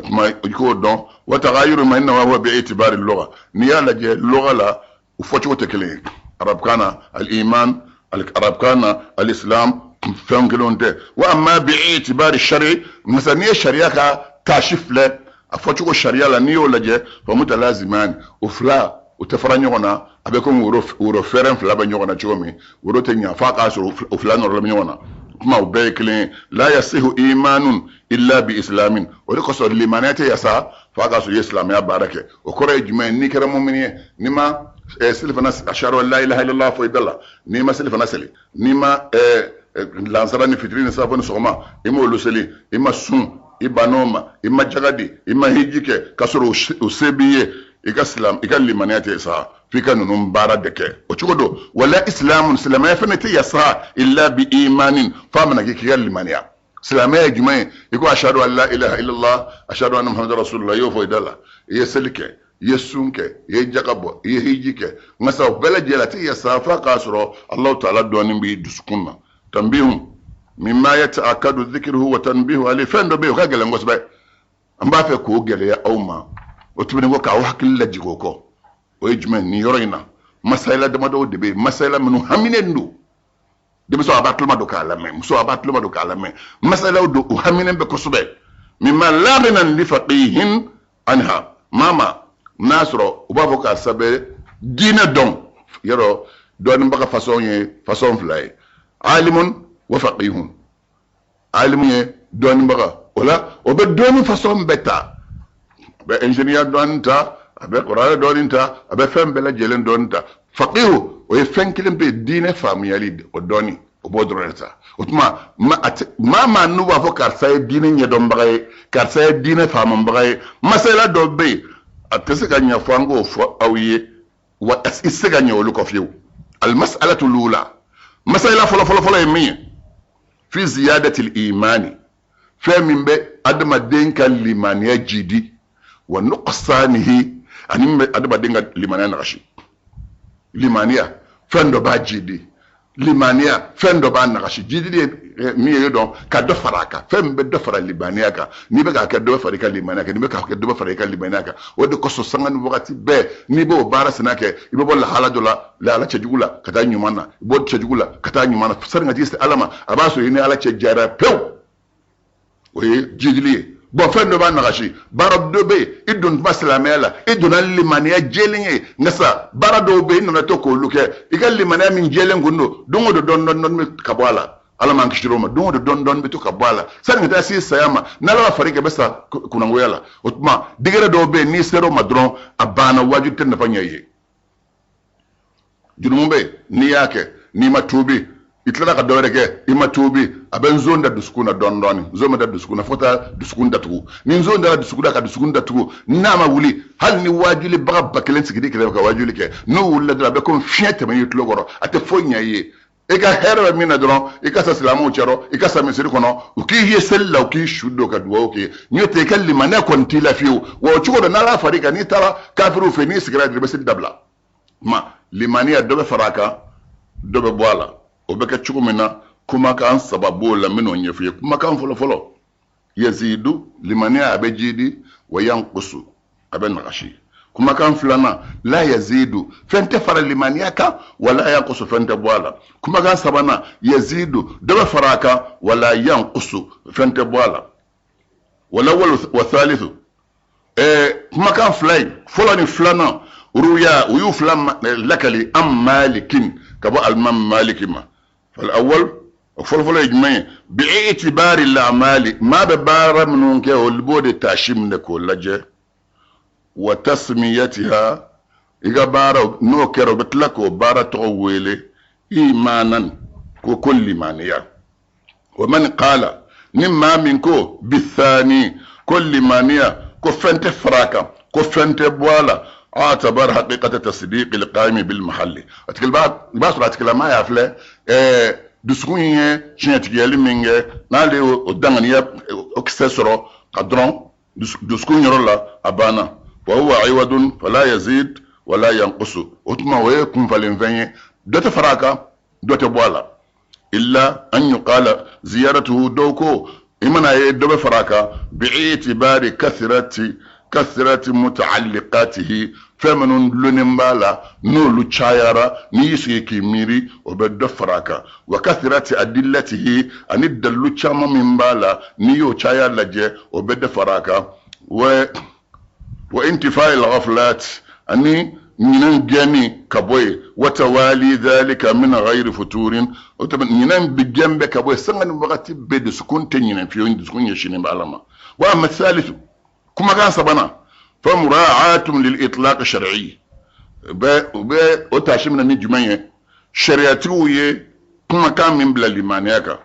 kuma i k'o dɔn. Wa tagayuruma innama huwa bi itibari lugha. N'i y'a lajɛ lugha la, u fɔcogo tɛ kelen ye. Arabkan na al-iman, arabkan na al-islam, fɛn kelenw tɛ. Wa amma bi itibari shari, masa n'i ye sariya ka taasi filɛ, a fɔcogo sariya la, n'i y'o lajɛ, fa mutalazimani, o fila u tɛ fara ɲɔgɔn na. A bɛ komi woro fɛrɛn fila bɛ ɲɔgɔn na cogo min, woro tɛ ɲa f'a k'a sɔrɔ o fila nɔrɔla bɛ ɲɔgɔn na. Kuma o bɛɛ ye kelen ye. La yasihu imanun illa bi islamin. O de kosɔn limaniya tɛ yasa f'a k'a sɔrɔ i ye silamɛya baara kɛ. O kɔrɔ ye jumɛn ye? N'i kɛra mumini ye, n'i ma seli fana, ashhadu an la ilaha illallah fɔ i da la, n'i ma seli fana seli, n'i ma lansara ni fitiri ni safo ni sɔgɔma, i m'olu seli, i ma sun, i bann'o ma, i ma jaga di, i ma hiji kɛ, k'a sɔrɔ o se b'i ye, i ka silam, i ka limaniya tɛ sa f'i ka ninnu baara de kɛ. O cogo don. Wala islamun, silamɛya fana tɛ yasa illa bi imanin, f'a mana kɛ k'i ka limaniya. Silamɛya ye jumɛn ye? I ko ashhadu an la ilaha illallah, ashhadu anna muhammadu rasulullah, i y'o fɔ i da la, i ye seli kɛ, i ye sun kɛ, i ye jaga bɔ, i ye hiji kɛ, nka sa o bɛɛ lajɛlen a tɛ yasa f'a k'a sɔrɔ Alahu taala dɔɔnin b'i dusukun na. Tanbihu mimma yata'akkadu dhikruhu wa tanbihu alayhi. Fɛn dɔ bɛ yen, o ka gɛlɛn kosɛbɛ, an b'a fɛ k'o gɛlɛya aw ma, o tɛmɛnen kɔ k'aw hakili lajigin o kɔ. O ye jumɛn? Nin yɔrɔ in na, masayila damadɔw de bɛ yen, masayila minnu haminen don. Denmisɛnw, a b'a tuloma don k'a lamɛn, muso, a b'a tuloma don k'a lamɛn. Masalaw don, u haminen bɛ kosɛbɛ. Mimma la ghina li faqihin anha. Mama n'a sɔrɔ u b'a fɔ karisa bɛ diinɛ dɔn, yɔrɔ dɔnnibaga fasɔn ye fasɔn fila ye, alimun wa faqihun. Alimu ye dɔnnibaga, o la o bɛ dɔnni fasɔn bɛɛ ta, a bɛ ingénieur dɔnni ta, a bɛ kuranɛ dɔnni ta, a bɛ fɛn bɛɛ lajɛlen dɔnni ta. Faqihu, o ye fɛn kelen pe, diinɛ faamuyali, o dɔnni, o b'o dɔrɔn de ta. O tuma maa maa n'u b'a fɔ karisa ye diinɛ ɲɛdɔnbaga ye, karisa ye diinɛ faamubaga ye, masala dɔ bɛ yen, a tɛ se ka ɲɛ fɔ an k'o fɔ aw ye, wa i tɛ se ka ɲɛ olu kɔ fiyewu. Almasalatu lula, masala fɔlɔ fɔlɔ fɔlɔ ye min ye, fi ziyadatil imani, fɛn min bɛ adamaden ka limaniya jidi. Wa nuqsanihi, ani min bɛ adamaden ka limaniya nagasi. Limaniya fɛn dɔ b'a jidi, limaniya fɛn dɔ b'a nagasi. Jidili ye min ye dɔn ka dɔ fara a kan, fɛn min bɛ dɔ fara limaniya kan. N'i bɛ k'a kɛ, dɔ bɛ fara i ka limaniya kan. N'i bɛ k'a kɛ, dɔ bɛ fara i ka limaniya kan. O de kosɔn sanga ni wagati bɛɛ n'i b'o baara sina kɛ, i bɛ bɔ lahala dɔ la, lahala cɛjugu la ka taa ɲuman na, i bɔ cɛjugu la ka taa ɲuman na, sani ka t'i se Ala ma, a b'a sɔrɔ i ni Ala cɛ jara pewu. O ye jidili ye. Bɔn, fɛn dɔ b'a nagasi. Baara dɔ bɛ yen, i don tuma silamɛya la, i donna limaniya jɛlen ye, nka sa baara dɔw bɛ yen, i nana to k'olu kɛ, i ka limaniya min jɛlen kun don, don o don dɔɔni dɔɔni dɔɔni bɛ ka bɔ a la. Ala m'an kisi o ma. Don o don dɔɔni dɔɔni bɛ to ka bɔ a la sani ka taa se saya ma. N'Ala ma far'i kan, i bɛ sa kunnangoya la. O tuma degré dɔw bɛ yen, n'i sera o ma dɔrɔn, a banna, wajibi tɛ nafa ɲɛ i ye. Jurumu bɛ yen, n'i y'a kɛ, n'i ma tuubi, i tilala ka dɔ wɛrɛ kɛ, i ma tuubi, a bɛ nson da dusukun na dɔɔni dɔɔni. Nson bɛ da dusukun na fo taa dusukun datugu. Ni nson dara dusukun na ka dusukun datugu, n'a ma wuli, hali ni waajulibaga 1000 sigir'i kɛrɛfɛ ka waajuli kɛ, n'o wulila dɔrɔn, a bɛ komi fiɲɛ tɛmɛ i tulo kɔrɔ, a tɛ foyi ɲɛ i ye. I ka hɛrɛ bɛ min na dɔrɔn, i ka sa silamɛw cɛrɔ, i ka sa misiri kɔnɔ, u k'i ye seli la, u k'i su don ka dugawu kɛ. N'o tɛ, i ka limaniya kɔni t'i la fiyewu. Wa o cogo dɔ, n'Ala far'i kan, n'i taara kafiriw fɛ, n'i sigira dɔrɔn, i bɛ seli dabila. Ma limaniya dɔ bɛ fara a kan, dɔ bɛ bɔ a la. O bɛ kɛ cogo min na, kumakan saba b'o la, n bɛn'o ɲɛfɔ i ye. Kumakan fɔlɔfɔlɔ, yazidu, limaniya a bɛ jidi, wa yankusu, a bɛ nagasi. Kumakan filanan, la yazidu, fɛn tɛ fara limaniya kan, wala yankusu, fɛn tɛ bɔ a la. Kumakan sabanan, yazidu, dɔ bɛ fara a kan, wala yankusu, fɛn tɛ bɔ a la. Wala wa thalithu, kumakan fila in, fɔlɔ ni filanan, ruya, u y'u fila lakali an malikin, ka bɔ alimami maliki ma. Fal awwal, o fɔlɔfɔlɔ ye jumɛn ye? Bi itibari lamali, maa bɛ baara minnu kɛ, olu b'o de taasi minɛ k'o lajɛ. Wa tasmiyatiha, i ka baara n'o kɛra, o bɛ tila k'o baara tɔgɔ wele imanan, ko limaniya. Wa man qala, ni maa min ko bithani, ko limaniya ko fɛn tɛ fara a kan, ko fɛn tɛ bɔ a la, atabar haqiqata tasdiq alqaimi bil mahalli, a tigi b'a, i b'a sɔrɔ a tigilamaa y'a filɛ, dusukun ye tiɲɛtigiyali min kɛ, n'ale y'o danganiya o kisɛ sɔrɔ ka dɔrɔn dusukun yɔrɔ la, a banna. Wa huwa iwadun fala yazid wala yanqusu. O tuma o ye kunfalenfɛn ye, dɔ tɛ fara a kan, dɔ tɛ bɔ a la. Illa an yuqala ziyaratuhu, dɔw ko i mana ye dɔ bɛ fara a kan, bi'itibari kasirati mutaalliqatihi, fɛn minnu dulonnen b'a la, n'olu cayara, n'i y'i sigi k'i miiri, o bɛ dɔ fara a kan. Wa kasirati adillatihi, ani dalilu caman min b'a la, n'i y'o caya lajɛ, o bɛ dɔ fara a kan. Wa intifai al-ghaflat, ani ɲinɛn gɛnni ka bɔ yen. Wa tawali dhalika min ghayri futurin, o tuma ɲinɛn bi gɛn bɛ ka bɔ yen sanga ni wagati bɛɛ, dusukun tɛ ɲinɛn fiyewu, dusukun ɲɛsinnen bɛ Ala ma. Wa amma thalithu, kumakan sabanan, fa mura'atun lil itlaq shar'i, bɛ u bɛ o taasi minɛ ni jumɛn ye? Sariyatigiw ye kumakan min bila limaniya kan,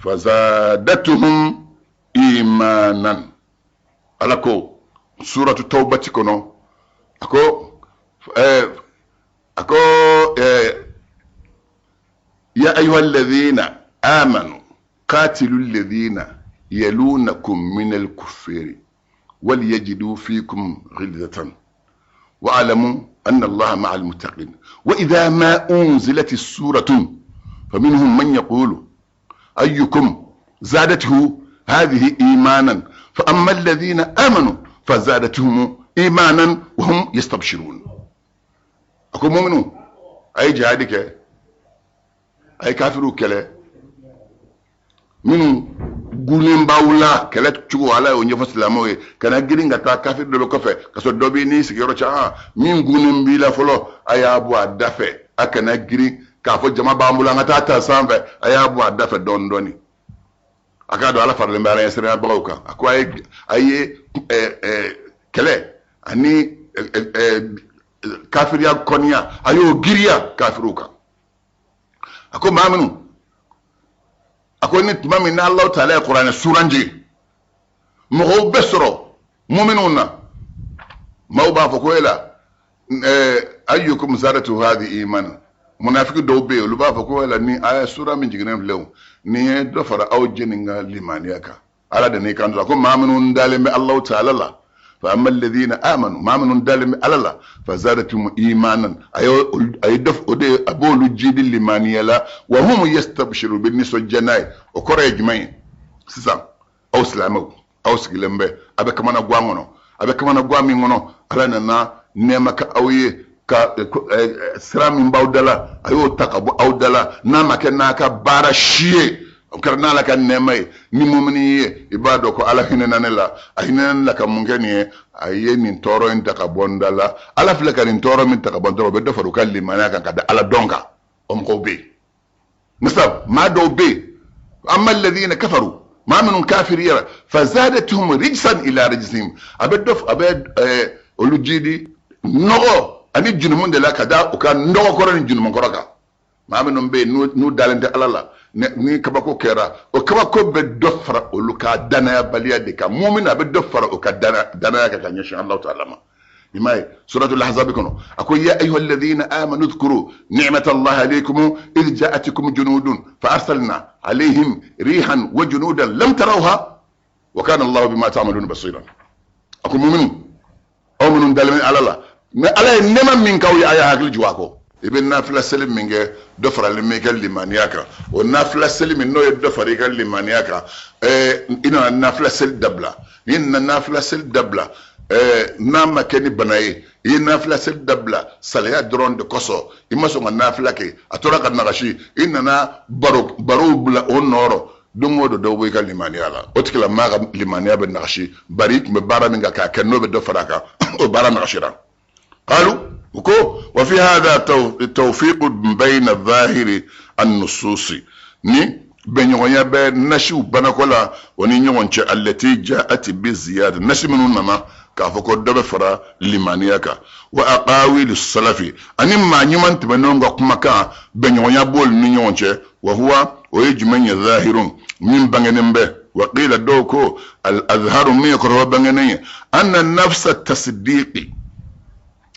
fazadatuhum imanan. Ala ko suratu tawbati kɔnɔ, a ko ya ayuha alladhina amanu qatilu alladhina yalunakum min alkuffari وليجدوا فيكم غلظة واعلموا أن الله مع المتقين وإذا ما أنزلت السورة فمنهم من يقول أيكم زادته هذه إيمانا فأما الذين آمنوا فزادتهم إيمانا وهم يستبشرون. أكو مؤمنون أي جهادك أي كافروا كلا minnu gunnen b'aw la kɛlɛ cogo, Ala y'o ɲɛfɔ silamɛw ye. Kana girin ka taa kafiri dɔ bɛ kɔfɛ ka sɔrɔ dɔ b'i n'i sigiyɔrɔ cɛ. Min gunnen b'i la fɔlɔ, a y'a bɔ a da fɛ. A kana girin k'a fɔ jama b'an bolo, an ka taa ta sanfɛ. A y'a bɔ a da fɛ dɔɔni dɔɔni. A k'a dɔn Ala faralen bɛ Ala ɲɛsiranyabagaw kan. A ko a ye kɛlɛ ani kafiriya kɔniya, a y'o giriya kafiriw kan. A ko maa minnu, a ko ni tuma min n'Alahu taala ye kuranɛ suran jigin, mɔgɔw bɛ sɔrɔ muminw na, maaw b'a fɔ ko e la ayyukum zadatu hadhi imana. Munafiki dɔw bɛ yen, olu b'a fɔ ko e la, ni aya sura min jiginnen filɛ, o nin ye dɔ fara aw jɛni ka limaniya kan. Ala de n'i kanto, a ko maa minnu dalen bɛ Alahu taala la, Fa amma alladhina amanu, maa minnu dalen bɛ Ala la, fa zadatum imanan, a ye dɔ o de a b'olu jidi limaniya la, wa hum yastabshirun, u bɛ nisɔndiya n'a ye. O kɔrɔ ye jumɛn ye? Sisan aw silamɛw, aw sigilen bɛ, a bɛ kamana gan kɔnɔ, a bɛ kamana gan min kɔnɔ, Ala nana nɛɛma kɛ aw ye ka sira min b'aw da la, a y'o ta ka bɔ aw da la, n'a ma kɛ n'a ka baara si ye, o kɛra n'Ala ka nɛɛma ye. Ni mumini ye, i b'a dɔn ko Ala hinɛna ne la, a hinɛna ne la ka mun kɛ nin ye? A ye nin tɔɔrɔ in ta ka bɔ n da la. Ala filɛ ka nin tɔɔrɔ min ta ka bɔ n da la, o bɛ dɔ fara u ka limaniya kan ka da Ala dɔn kan. O mɔgɔw bɛ yen. Misa maa dɔw bɛ yen, amma alladhina kafaru, maa minnu kafiriyara, fazadatuhum rijsan ila rijsihim, a bɛ dɔ a bɛ olu jidi nɔgɔ ani junumu de la ka da u ka nɔgɔ kɔrɔ ni junumu kɔrɔ kan. Maa minnu bɛ yen n'u dalen tɛ Ala la, ni kabako kɛra, o kabako bɛ dɔ fara olu ka danayabaliya de kan. Mumina, a bɛ dɔ fara u ka danaya kan ka ɲɛsin Alahu taala ma. I m'a ye suratul ahzab kɔnɔ, a ko ya ayyuha alladhina amanu dhkuru ni'matallahi alaykum idh ja'atkum junudun fa arsalna alayhim rihan wa junudan lam tarawha wa kana Allahu bima ta'maluna basira. A ko muminu, aw minnu dalen bɛ Ala la, mais Ala ye nɛɛma min k'aw ye, a y'a hakili jigin a kɔ. I bɛ nafila seli min kɛ, dɔ faralen bɛ i ka limaniya kan. O nafila seli min n'o ye dɔ fara i ka limaniya kan, i nana nafila seli dabila. N'i nana nafila seli dabila, n'a ma kɛ ni bana ye, i ye nafila seli dabila salaya dɔrɔn de kosɔn, i ma sɔn ka nafila kɛ, a tora ka nagasi, i nana barow bila o nɔrɔ, don o don dɔw bɔ i ka limaniya la. O tigilamaa ka limaniya bɛ nagasi, bari i tun bɛ baara min kan k'a kɛ, n'o bɛ dɔ fara a kan, o baara nagasira. Qalu, u ko wa fi hadha tawfiqu bayna dhahiri an-nususi, ni bɛnɲɔgɔnya bɛ nasiw banako la o ni ɲɔgɔn cɛ, allati ja'at bi ziyada, nasi minnu nana k'a fɔ ko dɔ bɛ fara limaniya kan, wa aqawilu salafi, ani maa ɲuman tɛmɛnenw ka kumakan, bɛnɲɔgɔnya b'olu ni ɲɔgɔn cɛ. Wa huwa, o ye jumɛn ye? Zahirun, min bangenen bɛ. Wa qila, dɔw ko al azharu, min ye kɔrɔfɔ bangenen ye, anna nafsa tasdiqi,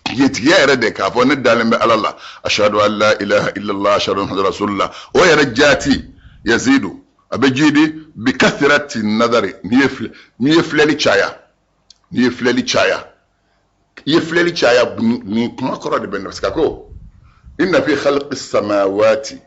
tiɲɛtigiya yɛrɛ de k'a fɔ ne dalen bɛ Ala la, ashhadu an la ilaha illallah, ashhadu anna muhammadan rasulullah, o yɛrɛ jaati yazidu, a bɛ jidi bi kathirati nadari, n'i ye filɛli caya, n'i ye filɛli caya, i ye filɛli caya, nin kuma kɔrɔ de bɛ na, parce que a ko inna fi khalqi samawati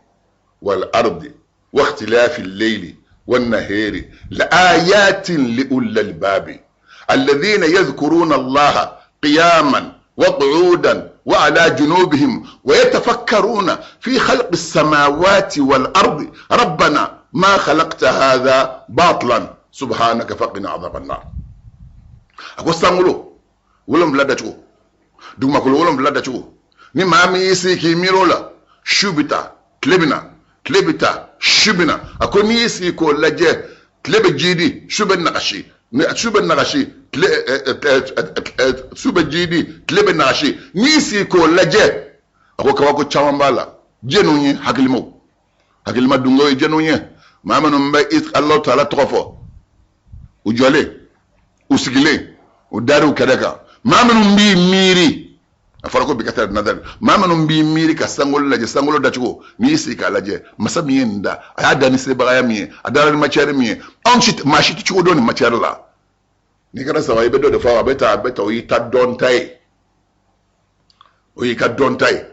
wal ardi wa ikhtilafi al-layli wan nahari la ayatin li ulil albabi alladhina yadhkuruna Allaha qiyaman wa qu'udan wa ala junubihim wa yatafakkaruna fi khalqi as-samawati wal ardi rabbana ma khalaqta hadha batilan subhanaka faqina adhaban nar. A ko sankolo 7 dacogo, dugumakolo 7 dacogo, ni maa min y'i sigi k'i miiri o la, su bɛ taa, tile bɛ na, tile bɛ taa, su bɛ na. A ko n'i y'i sigi k'o lajɛ, tile bɛ jiidi, su bɛ nagasi, su bɛ nagasi, tile, su bɛ jiidi, tile bɛ nagasi. N'i y'i sigi k'o lajɛ, a ko kabako caman b'a la. Jɛnniw ye hakilimaw, hakilima dungew ye jɛnniw ye, maa minnu bɛ Alahu taala tɔgɔ fɔ, u jɔlen, u sigilen, u dar'u kɛrɛ kan, maa minnu b'i miiri, a fɔra ko bi ka taa nadari, maa minnu b'i miiri ka sankolo lajɛ, sankolo dacogo, n'i y'i sigi k'a lajɛ, masa min ye nin da, a y'a da ni sebagaya min ye, a dara ni matière min ye, anw si maa si tɛ cogo dɔn nin matière la. N'i kɛra saba, i bɛ dɔ de fɔ, a bɛ taa, a bɛ taa, o y'i ta dɔn ta ye, o y'i ka dɔn ta ye.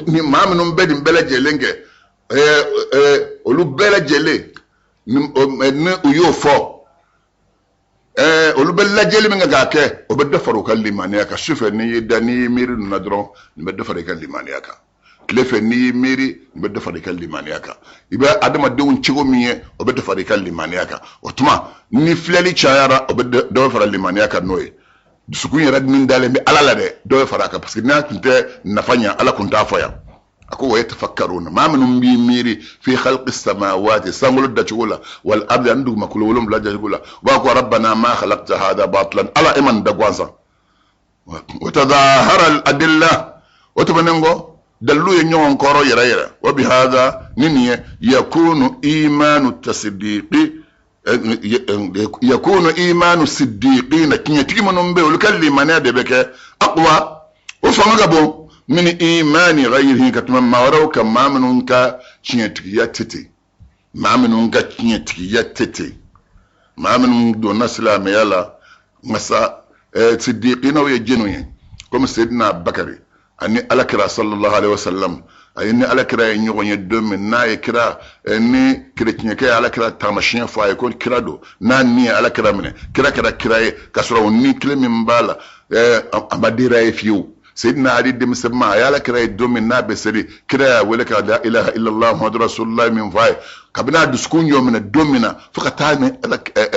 Ni maa minnu bɛ nin bɛɛ lajɛlen kɛ, olu bɛɛ lajɛlen ni u y'o fɔ, olu bɛ lajɛli min kɛ k'a kɛ, o bɛ dɔ fara u ka limaniya kan. Sufɛ n'i y'i da, n'i y'i miiri ninnu na dɔrɔn, nin bɛ dɔ fara i ka limaniya kan. Tile fɛ n'i y'i miiri, nin bɛ dɔ fara i ka limaniya kan. I bɛ adamadenw cogo min ye, o bɛ dɔ fara i ka limaniya kan. O tuma ni filɛli cayara, o bɛ dɔ fara limaniya kan. N'o ye dusukun yɛrɛ min dalen bɛ Ala la dɛ, dɔ bɛ fara a kan, parce que n'a tun tɛ nafa ɲɛ, Ala tun t'a fɔ yan. A ko wa yatafakkaruna, maa minnu b'i miiri fi khalqi samawati, sankolo dacogo la, wal ardi, ani dugumakolo 7 dacogo la, u b'a ko rabbana ma khalaqta hadha batilan, Ala e ma nin da gansan. Wa tadahara al adilla, o tɛmɛnen kɔ, dalilu ye ɲɔgɔn kɔrɔ yɛrɛ yɛrɛ. Wa bi hadha, ni nin ye, yakunu imanu tasdiqi, yakunu imanu siddiqina, tiɲɛtigi minnu bɛ yen, olu ka limaniya de bɛ kɛ aqwa, o fanga ka bon, min imani ghayrihi, ka tɛmɛ maa wɛrɛw kan, maa minnu ka tiɲɛtigiya tɛ ten, maa minnu ka tiɲɛtigiya tɛ ten, maa minnu donna silamɛya la masa Siddiqinaw ye jɛnw ye, komi Seydina Bakari ani Alakira sallallahu alaihi wasallam. A ye ni Alakira ye ɲɔgɔn ye don min n'a ye kira ni kerecɛnkɛ ye Alakira taamasiyɛn fɔ a ye ko kira don, n'a ni ye Alakira minɛ, kira kɛra kira ye k'a sɔrɔ o ni kelen min b'a la, a ma dira ye fiyewu. Seydina Ali denmisɛnma, a ye Alakira ye don min n'a bɛ seli, kira y'a wele ka la ilaha illallah muhammadu rasulullah min fɔ a ye, kabini a dusukun y'o minɛ don min na fo ka taa ni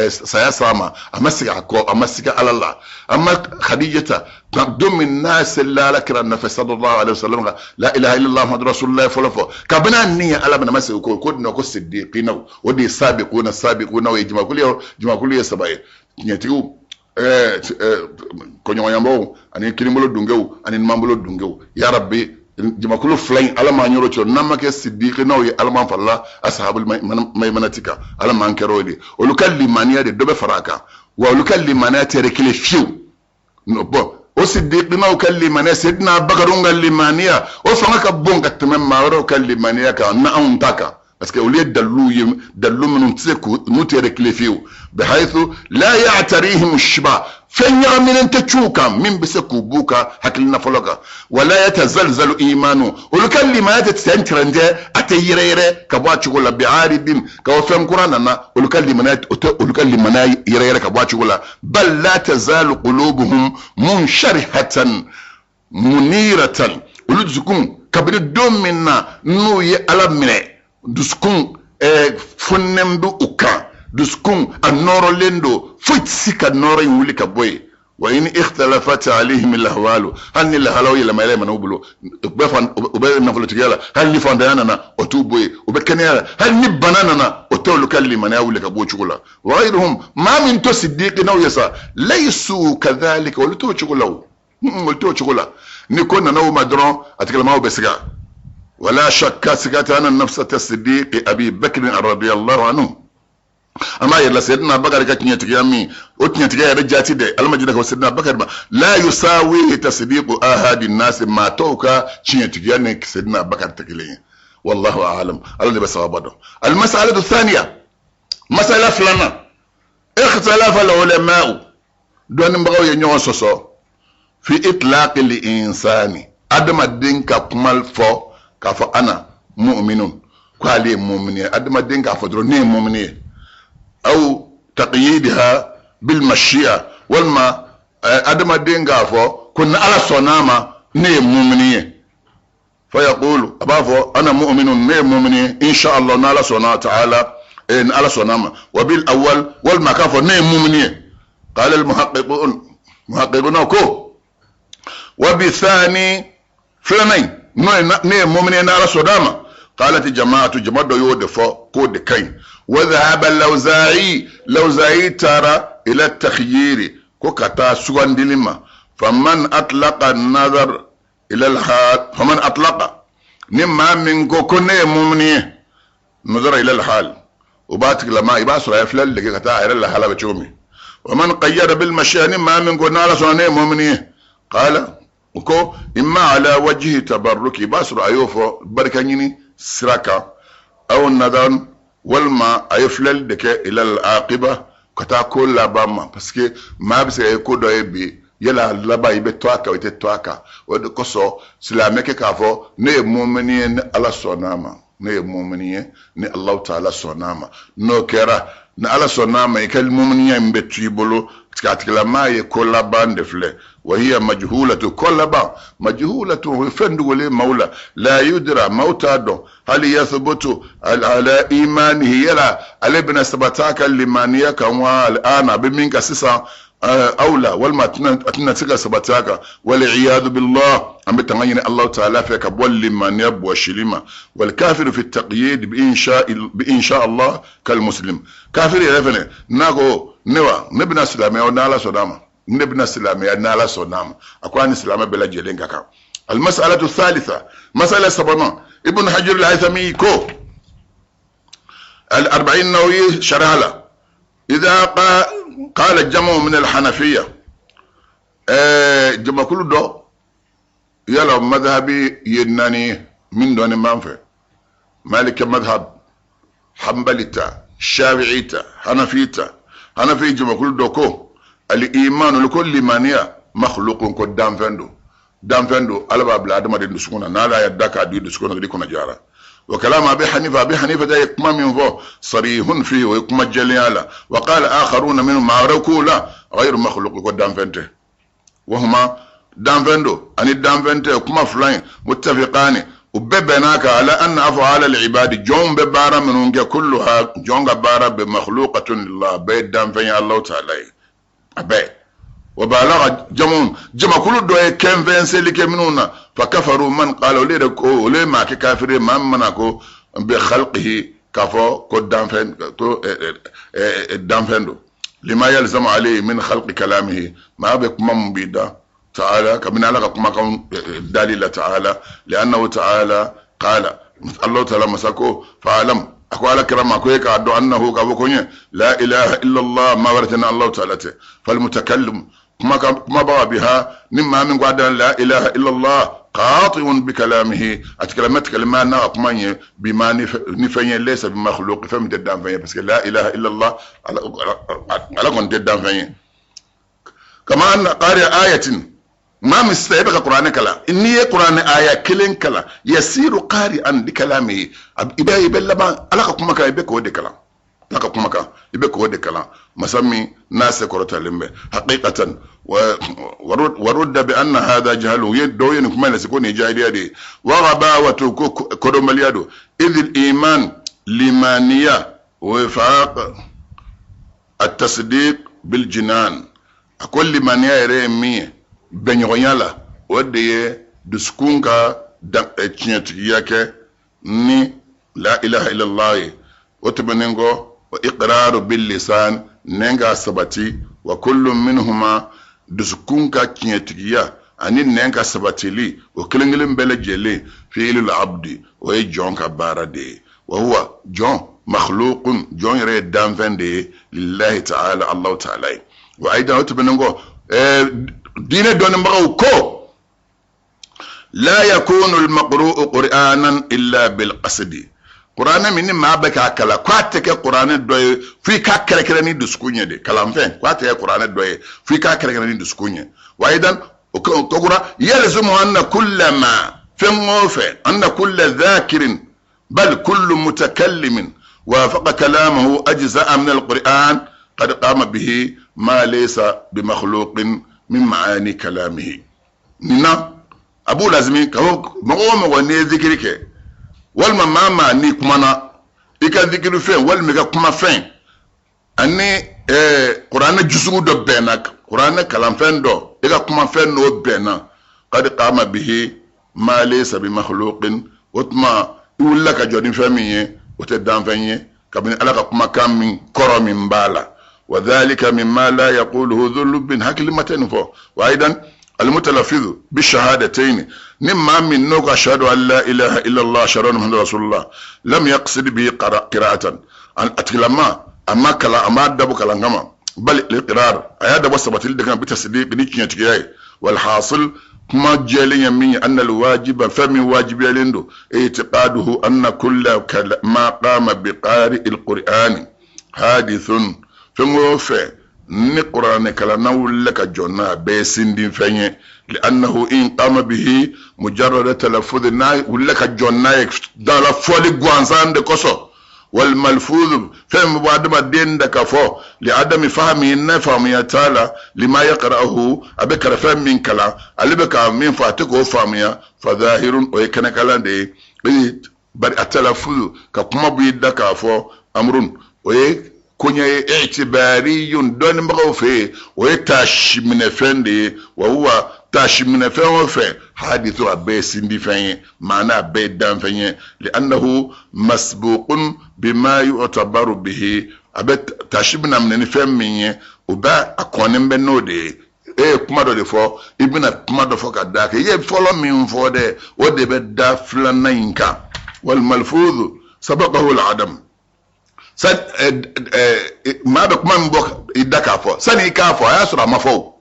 saya s'a ma, a ma segin a kɔ, a ma siga Ala la. An ma Khadijata, don min n'a selila Ala kira nɔfɛ sallallahu alaihi wasallam ka la ilaha illallah muhammadu rasulullah fɔlɔ fɔ, kabini a ni ye Ala minɛ, a ma segin kɔ. Ko dun ko siddiqinaw, o de ye sabiquna. Sabiquna ye jamakulu ye, jamakulu ye saba ye: tiɲɛtigiw, kɔɲɔgɔnyanbaw ani kininbolo dungew ani numanbolo dungew. Ya rabbi, jamakulu fila in, Ala m'an yɔrɔ cɛ. N'an ma kɛ siddiqinaw ye, Ala m'an farala asahabul maymanati kan. Ala m'an kɛra o de. Olu ka limaniya de dɔ bɛ fara a kan wa, olu ka limaniya tɛ kelen fiyewu. Bon, o siddiqinaw ka limaniya, Seydina Bakarun ka limaniya, o fanga ka bon ka tɛmɛ maa wɛrɛw ka limaniya kan na anw ta kan, parce que olu ye dalilu ye, dalilu minnu tɛ se k'u n'u tɛ yɛrɛ tile fiyewu. Bihaythu la ya'tarihim shiba, fɛn ɲagaminen tɛ c'u kan min bɛ se k'u b'u ka hakilina fɔlɔ kan. Wala yatazalzalu imanu, olu ka limaniya tɛ sɛn tɛrɛntɛ, a tɛ yɛrɛ yɛrɛ ka bɔ a cogo la. Bi'aridin, ka fɔ fɛn kura nana, olu ka limaniya o tɛ olu ka limaniya yɛrɛ yɛrɛ ka bɔ a cogo la. Bal la tazalu qulubuhum munsharihatan muniratan, olu dusukun, kabini don min na n'u ye Ala minɛ, dusukun fununen bɛ u kan, dusukun a nɔrɔlen don, foyi tɛ se ka nɔrɔ in wuli ka bɔ yen. Wa in ikhtalafat alayhim alahwalu, hali ni lahalaw yɛlɛma yɛlɛmana u bolo, u bɛ fan u bɛ nafolotigiya la, hali ni fantanya nana, o t'u bɔ yen. U bɛ kɛnɛya la, hali ni bana nana, o tɛ olu ka limaniya wuli ka bɔ o cogo la. Wa ghayruhum, maa min to siddiqinaw ye sa, laysu kadhalika, olu t'o cogo la. O olu t'o cogo la. Ni ko nana u ma dɔrɔn, a tigilamaaw bɛ siga. Wala shakka, siga tɛ, anna nafsa tasdiqi Abi Bakr radiyallahu anhu, an b'a yɛrɛ la Seydina Bakari ka tiɲɛtigiya min, o tiɲɛtigiya yɛrɛ jaati dɛ, Ala ma jira ka Seydina Bakari ma, la yusawihi tasdiqu ahadi nasi, maa tɔw ka tiɲɛtigiya ni Seydina Bakari tɛ kelen ye. Wallahu a'lam, Ala de bɛ sababa dɔn. Almasalatu thaniya, masala filanan, ikhtalafa al-ulama'u, dɔnnibagaw ye ɲɔgɔn sɔsɔ, fi itlaqi al-insani, adamaden ka kuma fɔ k'a fɔ ana mu'minun, ko ale ye mumini ye, adamaden k'a fɔ dɔrɔn ne ye mumini ye, aw taqyidiha bil mashi'a, walima adamaden k'a fɔ ko ni Ala sɔnn'a ma, ne ye mumini ye. Fa yaqulu, a b'a fɔ ana mu'minun, ne ye mumini ye, insha Allah, n'Ala sɔnna ta'ala, ni Ala sɔnn'a ma. Wa bil awwal, walima k'a fɔ ne ye mumini ye. Qala al muhaqqiqun, muhaqqiquna ko wa bi thani, filanan in n'o ye ne ye mumini ye n'Ala sɔnn'a ma. Qalat jama'atu, jama dɔ y'o de fɔ k'o de ka ɲi. Wa dhahaba Lawza'i, Lawza'i taara ila takhyiri, ko ka taa sugandili ma. Faman atlaqa nazar ila alhal, faman atlaqa, ni maa min ko ko ne ye mumini ye, nazara ila alhal, o b'a tigilama i b'a sɔrɔ a ye filɛli de kɛ ka taa a yɛrɛ lahala bɛ cogo min. Wa man qayyada bil mashi'a, ni maa min ko n'Ala sɔnna ne ye mumini ye, qala, o ko imma ala wajhi tabarruki, i b'a sɔrɔ a y'o fɔ barika ɲini sira kan, aw nadan, walima a ye filɛli de kɛ ila al-aqiba, ka taa ko laban ma, parce que maa bɛ se ka ye ko dɔ ye bi, yala laban i bɛ to a kan, i tɛ to a kan. O de kosɔn silamɛ kɛ k'a fɔ ne ye mumini ye ni Ala sɔnn'a ma, ne ye mumini ye ni Alahu taala sɔnn'a ma. N'o kɛra, ni Ala sɔnn'a ma, i ka muminiya in bɛ to i bolo, parce que a tigilamaa ye ko laban de filɛ. Wa hiya majhulatu, ko laban majhulatu, o ye fɛn dogolen maaw la. La yudra, maaw t'a dɔn, hali yathbutu ala imanihi, yala ale bɛna sabati a ka limaniya kan wa, al'ana a bɛ min kan sisan, aw la, walima a tɛna se ka sabati a kan. Wal iyadu billah, an bɛ tanga ɲini Alahu taala fɛ ka bɔ limaniya bɔsili ma. Wal kafiru fi taqyid bi insha Allah kal muslim, kafiri yɛrɛ fɛnɛ n'a ko ne wa ne bɛna silamɛya n'Ala sɔnna a ma, ne bɛna silamɛya n'Ala sɔnna a ma, a ko a ni silamɛ bɛɛ lajɛlen ka kan. Almasalatu thalitha, masala sabanan, Ibn Hajar al-Haythami ko al-arba'in Nawawi sharha la, idha qala jama'u min al-Hanafiyya, jamakulu dɔ yala madhhabi ye naani ye min dɔɔnin b'an fɛ: Maliki madhhab, Hanbali ta, Shafi'i ta, Hanafi ta. Hanafi jamakulu dɔ ko Al iman, olu ko limaniya makhluqun, ko danfɛn don, danfɛn don, Ala b'a bila adamaden dusukun na, n'Ala y'a da k'a don i dusukun na, i kɔnɔ jara. Wa kalam Abi Hanifa, Abi Hanifa ta ye kuma min fɔ, sarihun fi, o ye kuma jɛlenya la. Wa qala akharuna minhum, maa wɛrɛw k'o la, ghayru makhluq, ko danfɛn tɛ. Wahuma, danfɛn don ani danfɛn tɛ, kuma fila in, muttafiqani, u bɛɛ bɛnn'a kan, ala anna af'ala al-ibadi, jɔnw bɛ baara minnu kɛ, kulluha, jɔn ka baara bɛɛ, makhluqatun lillah, bɛɛ ye danfɛn ye Allahu ta'ala ye, a bɛɛ. Wa balagha jamun, jamakulu dɔ ye kɛnfɛn seli kɛ minnu na, fa kafaru man qala, olu yɛrɛ ko olu ye maa kɛ kafiri ye, maa min mana ko bi khalqihi, k'a fɔ ko danfɛn ko danfɛn don, lima yalzamu alayhi min khalqi kalamihi, maa bɛ kuma mun b'i da ta'ala, kabini Ala ka kumakan dali la ta'ala, li'annahu ta'ala qala, Allah ta'ala masa ko, fa'alam, a ko Ala kira ma ko e k'a dɔn, annahu, k'a fɔ ko ɲɛ, la ilaha illallah, maa wɛrɛ tɛ ni Allah ta'ala tɛ. Fal mutakallim, kumabaga, biha, ni maa min ko a dan la ilaha illallah, qati'un bi kalamihi, a tigilama tigilama n'a ka kuma ye, bima, ni fɛn ye, laysa bi makhluq, fɛn min tɛ danfɛn ye, parce que la ilaha illallah, Ala kɔni tɛ danfɛn ye. Kama anna qari ayatin, maa min sisan e bɛ ka kuranɛ kalan, n'i ye kuranɛ aya kelen kalan, yasiru qari'an bi kalamihi, i bɛ laban Ala ka kuma kan, i bɛ k'o de kalan, Ala ka kuma kan, i bɛ k'o de kalan, masa min n'a se kɔrɔtalen bɛ haqiqatan. Warudda bi anna hadha jahlu, ye dɔw ye nin kuma in lase ko nin ye jahiliya de ye, wa ghabawatu, ko kodɔnbaliya don. Idh iman, limaniya, wifaq at-tasdiq bil jinan, a ko limaniya yɛrɛ ye min ye bɛnɲɔgɔnya la, o de ye dusukun ka tiɲɛtigiya kɛ ni la ilaha illallah ye. O tɛmɛnen kɔ, wa iqraru bil lisan, nɛn ka sabati. Wa kullu minhuma, dusukun ka tiɲɛtigiya ani nɛn ka sabatili, o kelen kelen bɛɛ lajɛlen, fi'ilul abdi, o ye jɔn ka baara de ye. Wa huwa, jɔn, makhluqun, jɔn yɛrɛ ye danfɛn de ye, lillahi ta'ala, Allahu ta'ala ye. Wa aidan, o tɛmɛnen kɔ, diinɛ dɔnnibagaw ko la yakunu al-maqru'u qur'anan illa bil qasdi, kuranɛ min ni maa bɛ k'a kalan, k'a tɛ kɛ kuranɛ dɔ ye f'i k'a kɛrɛkɛrɛ ni dusukun ye de. Kalanfɛn, k'a tɛ kɛ kuranɛ dɔ ye f'i k'a kɛrɛkɛrɛ ni dusukun ye. Wa aidan, o kokura, yalzamu anna kulla ma, fɛn o fɛn, anna kulla dhakirin, bal kullu mutakallimin wafaqa kalamahu ajza'a min al-Qur'an, qad qama bihi ma laysa bimakhluqin min ma'ani kalamihi. Nin na a b'o lazimi ka fɔ mɔgɔ o mɔgɔ n'i ye zikiri kɛ, walima maa maa n'i kumana, i ka zikiri fɛn walima i ka kuma fɛn ani kuranɛ jusugu dɔ bɛnna, kuranɛ kalanfɛn dɔ, i ka kuma fɛn n'o bɛnna, qad qama bihi ma laysa bi makhluqin, o tuma i wulila ka jɔ ni fɛn min ye, o tɛ danfɛn ye, kabini Ala ka kumakan min kɔrɔ min b'a la. Wa dhalika mimma la yaquluhu dhu lubbin, hakilima tɛ nin fɔ. Wa aidan, almutalafizu bi shahadatayn, ni maa min n'o ko ashhadu an la ilaha illallah, ashhadu anna muhammadan rasulullah, lam yaqsid bihi qira'atan, a tigilama a ma kalan, a m'a dabɔ kalan kama, bal liqrar, a y'a dabɔ sabatili de kama, bi tasdiq, ni tiɲɛtigiya ye. Walhasil, kuma jɛlen ye min ye, anna alwajiba, fɛn min wajibiyalen don, i'tiqaduhu anna kulla ma qama bi qari alqur'ani hadithun, fɛn o fɛn ni kuranɛ kalanna wulila ka jɔ n'a bɛɛ ye sindin fɛn ye, li'annahu in qama bihi mujarrada talaffuz, n'a wulila ka jɔ n'a ye dala fɔli gansan de kosɔn, wal malfuz, fɛn min bɔ adamaden da ka fɔ, li adami fahmi, ne faamuya t'a la, lima yaqra'uhu, a bɛ kɛrɛfɛ min kalan, ale bɛ ka min fɔ, a tɛ k'o faamuya, fa zahirun, o ye kɛnɛkalan de ye. Bari a talaffuz, ka kuma bɔ i da k'a fɔ, amrun, o ye koɲɛ ye, i'tibariyun, dɔnnibagaw fɛ yen, o ye taasiminɛfɛn de ye. Wa huwa, taasiminɛfɛn o fɛn, hadithu, a bɛɛ ye sindifɛn ye, maana a bɛɛ ye danfɛn ye, li'annahu masbuqun bima yu'tabaru bihi, a bɛ taasi bɛna minɛ ni fɛn min ye, o bɛ a kɔnnen bɛ n'o de ye. E ye kuma dɔ de fɔ, i bɛna kuma dɔ fɔ ka d'a kan, i ye fɔlɔ min fɔ dɛ, o de bɛ da filanan in kan. Wal malfuzu sabaqahu al-adam, maa bɛ kuma min bɔ i da k'a fɔ, sani i k'a fɔ, a y'a sɔrɔ a ma fɔ o.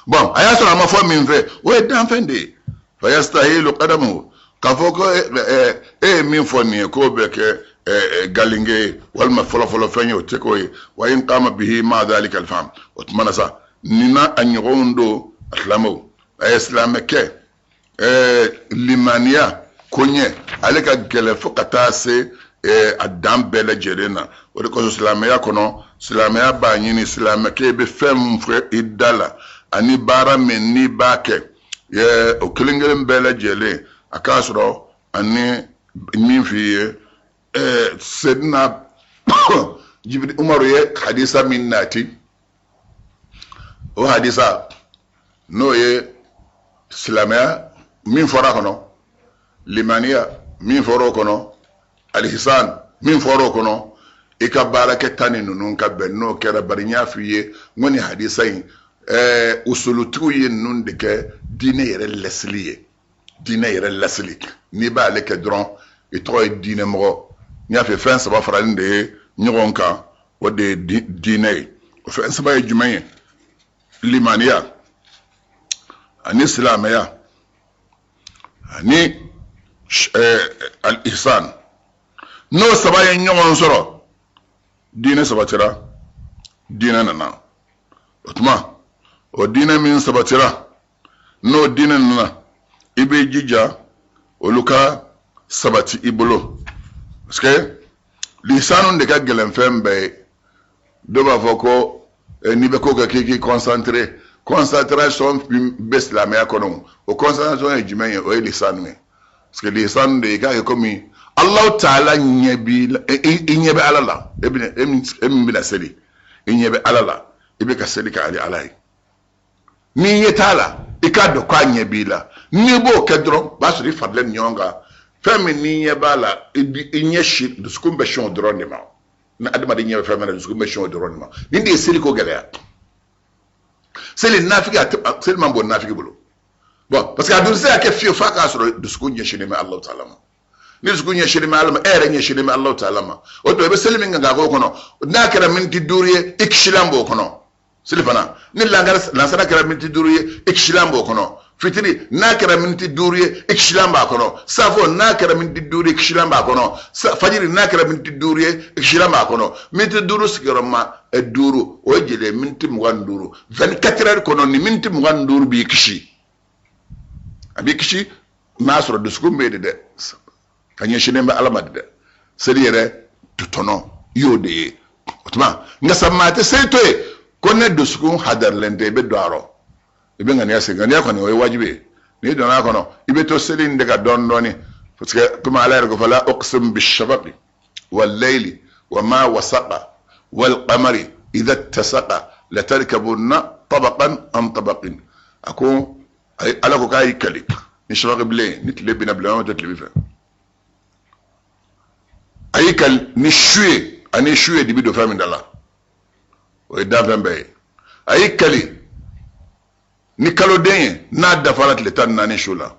Bɔn, a y'a sɔrɔ a ma fɔ min fɛ, o ye danfɛn de ye. Fa yastahilu qadamuhu, k'a fɔ ko e ye min fɔ nin ye, k'o bɛ kɛ galinge ye walima fɔlɔfɔlɔ fɛn ye, o tɛ k'o ye. Wa in qama bihi ma dhalika alfaham, o tuma na sa. Nin n'a a ɲɔgɔnw don. Silamɛw, a ye silamɛkɛ limaniya koɲɛ, ale ka gɛlɛn fo ka taa se a dan bɛɛ lajɛlen na. O de kosɔn silamɛya kɔnɔ, silamɛya b'a ɲini silamɛkɛ bɛ fɛn min fɔ i da la ani baara min n'i b'a kɛ, o kelen kelen bɛɛ lajɛlen a k'a sɔrɔ ani min f'i ye. Sedina Jibiri Umaru ye hadisa min nati, o hadisa n'o ye silamɛya min fɔra kɔnɔ, limaniya min fɔra o kɔnɔ, alihisan min fɔra o kɔnɔ, i ka baarakɛta ni ninnu ka bɛn. N'o kɛra, bari n y'a f'i ye n ko nin hadisa in, usulutigiw ye ninnu de kɛ diinɛ yɛrɛ lasili ye. Diinɛ yɛrɛ lasili, n'i b'ale kɛ dɔrɔn, i tɔgɔ ye diinɛ mɔgɔ. N y'a fɛ fɛn saba faralen de ye ɲɔgɔn kan, o de ye diinɛ ye. O fɛn saba ye jumɛn ye? Limaniya ani silamɛya ani al-ihsan. N'o saba ye ɲɔgɔn sɔrɔ, diinɛ sabatira, diinɛ nana. O tuma o diinɛ min sabatira, n'o diinɛ nana, i b'i jija olu ka sabati i bolo, parce que lisanu de ka gɛlɛn fɛn bɛɛ ye. Dɔw b'a fɔ ko n'i bɛ ko kɛ k'i k'i concentré. Concentration bɛ silamɛya kɔnɔ. O concentration ye jumɛn ye? O ye lisanu ye, parce que lisanu de ye i k'a kɛ komi Alahu taala ɲɛ b'i la, i ɲɛ bɛ Ala la. E bɛna, e min bɛna seli, i ɲɛ bɛ Ala la, i bɛ ka seli kɛ ale Ala ye. N'i ɲɛ t'a la, i k'a dɔn k'a ɲɛ b'i la. N'i b'o kɛ dɔrɔn, o b'a sɔrɔ i faralen ɲɔgɔn kan. Fɛn min n'i ɲɛ b'a la, i ɲɛ si dusukun bɛ sin o dɔrɔn de ma. Ni adamaden ɲɛ bɛ fɛn min na, dusukun bɛ sin o dɔrɔn de ma. Nin de ye seli ko gɛlɛya. Seli nafigi, a tɛ seli man bon nafigi bolo. Bon, parce que a dun tɛ se ka kɛ fiyewu f'a k'a sɔrɔ dusukun ɲɛsinnen bɛ Alahu taala ma. Ni dusukun ɲɛsinnen bɛ Ala ma, e yɛrɛ ɲɛsinnen bɛ Alahu taala ma, o tuma i bɛ seli min kan k'a k'o kɔnɔ, n'a kɛra miniti 5 ye, i kisilan b'o kɔnɔ. Selifana ni lansara kɛra miniti 5 ye, i kisilan b'o kɔnɔ. Fitiri n'a kɛra miniti 5 ye, i kisilan b'a kɔnɔ. Safo n'a kɛra miniti 5 ye, i kisilan b'a kɔnɔ. Fajiri n'a kɛra miniti 5 ye, i kisilan b'a kɔnɔ. Miniti 5 sigiyɔrɔma 5, o ye joli ye? Miniti 25. 24 heures kɔnɔ, ni miniti 25 b'i kisi. A b'i kisi n'a sɔrɔ dusukun bɛ yen de dɛ, ka ɲɛsinnen bɛ Ala ma de dɛ. Seli yɛrɛ tɔnɔ i y'o de ye. O tuma nka sa maa tɛ seli to yen ko ne dusukun hadarilen tɛ. I bɛ don a rɔ, i bɛ ŋaniya siri. Ŋaniya kɔni, o ye wajibi ye. N'i donna a kɔnɔ, i bɛ to seli in de ka dɔɔni dɔɔni, parce que komi Ala yɛrɛ ko: fala uqsimu bishafaqi wal layli wa ma wasaqa wal qamari idha ittasaqa latarkabunna tabaqan an tabaqin. A ko Ala ko k'a y'i kali ni shafaqi bilen, ni tile binna, bilen tɛ tile fɛ. A y'i kali ni su ye, ani su ye dibi don fɛn min da la, o ye danfɛn bɛɛ ye. A y'i kali ni kaloden ye, n'a dafara tile 14 su la.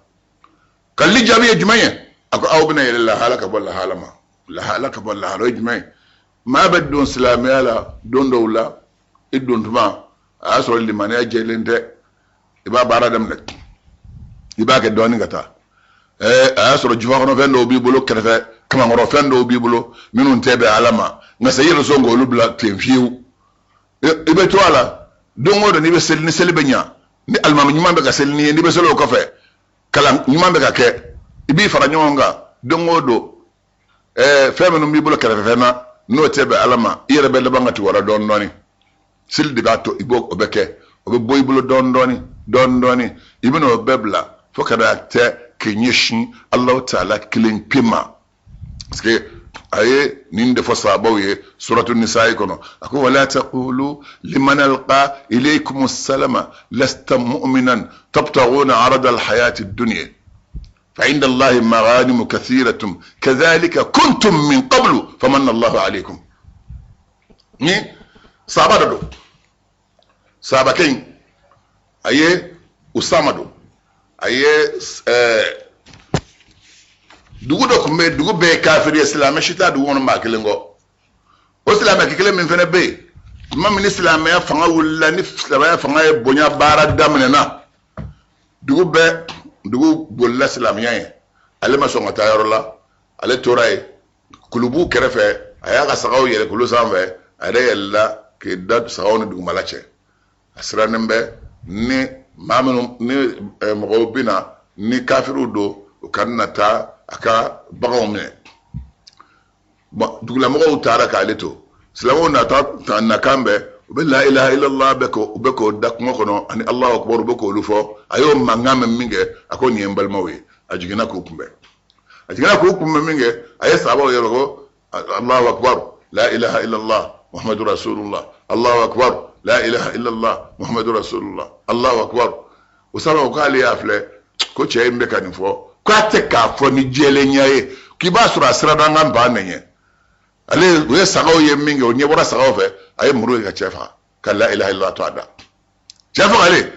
Kalili jaabi ye jumɛn ye? A ko aw bɛna yɛlɛ lahala ka bɔ lahala ma, lahala ka bɔ lahala. O ye jumɛn ye? Maa bɛ don silamɛya la don dɔw la, i don tuma a y'a sɔrɔ limaniya jɛlen tɛ. I b'a baara daminɛ, i b'a kɛ dɔɔnin ka taa. A y'a sɔrɔ jufa kɔnɔfɛn dɔw b'i bolo, kɛrɛfɛ kamankɔrɔfɛn dɔw b'i bolo minnu tɛ bɛn Ala ma, nka sa i yɛrɛ sɔn k'olu bila ten fiyewu. I bɛ to a la don o don. N'i bɛ seli, ni seli bɛ ɲa, ni alimami ɲuman bɛ ka seli n'i ye, n'i bɛ seli o kɔfɛ, kalan ɲuman bɛ ka kɛ, i b'i fara ɲɔgɔn kan don o don. Fɛn minnu b'i bolo kɛrɛfɛfɛn na, n'o tɛ bɛn Ala ma, i yɛrɛ bɛ laban ka tugu a la dɔɔnin dɔɔnin. Seli de b'a to i b'o o bɛ kɛ, o bɛ bɔ i bolo dɔɔnin dɔɔnin dɔɔnin dɔɔnin. I bɛna o bɛɛ bila fo ka n'a tɛ k'i ɲɛsin Alahu taala kelen pe ma, parce que a ye nin de fɔ sahabaw ye suratu nisa'i kɔnɔ. A ko: wala taqulu liman alqa ilaykum salama lasta mu'minan tabtaghuna arada alhayati ad-dunya fa inda Allahi maghanimu kathiratun kadhalika kuntum min qablu famanna Allahu alaykum. Ni sahaba dɔ don, sahabakɛ in a ye Usama don, a ye dugu dɔ tun bɛ, dugu bɛɛ ye kafiri ye, silamɛ si t'a dugu kɔnɔ maa kelen kɔ. O silamɛ kelen min fana bɛ yen, tuma min ni silamɛya fanga wulila, ni silamɛya fanga ye bonya baara daminɛna, dugu bɛɛ, dugu bolila silamɛya ye. Ale ma sɔn ka taa yɔrɔ la, ale tora yen kulubu kɛrɛfɛ. A y'a ka sagaw yɛlɛ kulu sanfɛ, a yɛrɛ yɛlɛla k'i da sagaw ni dugumala cɛ. A sirannen bɛ ni maa minnu ni mɔgɔw bɛ na ni kafiriw don, u kana na taa a ka baganw minɛ. Bon, dugulamɔgɔw taara k'ale to. Silamɛw nata nakan bɛɛ, u bɛ la ilaha illallah bɛ ko u bɛ k'o da kungo kɔnɔ, ani Allahu akbar, u bɛ k'olu fɔ. A y'o mankan mɛn min kɛ, a ko nin ye n balimaw ye. A jiginna k'u kunbɛn, a jiginna k'u kunbɛn min kɛ, a ye sahabaw yɛrɛ ko Allahu akbar, la ilaha illallah muhammadu rasulullah, Allahu akbar, la ilaha illallah muhammadu rasulullah, Allahu akbar. O sababu k'ale y'a filɛ ko cɛ in bɛ ka nin fɔ, k'a tɛ k'a fɔ ni jɛlenya ye, k'i b'a sɔrɔ a siranna an ka npan de ɲɛ. Ale u ye sagaw ye min kɛ, o ɲɛ bɔra sagaw fɛ, a ye muru ye ka cɛ faga, ka la ilaha illallah to a da. Cɛ fagalen,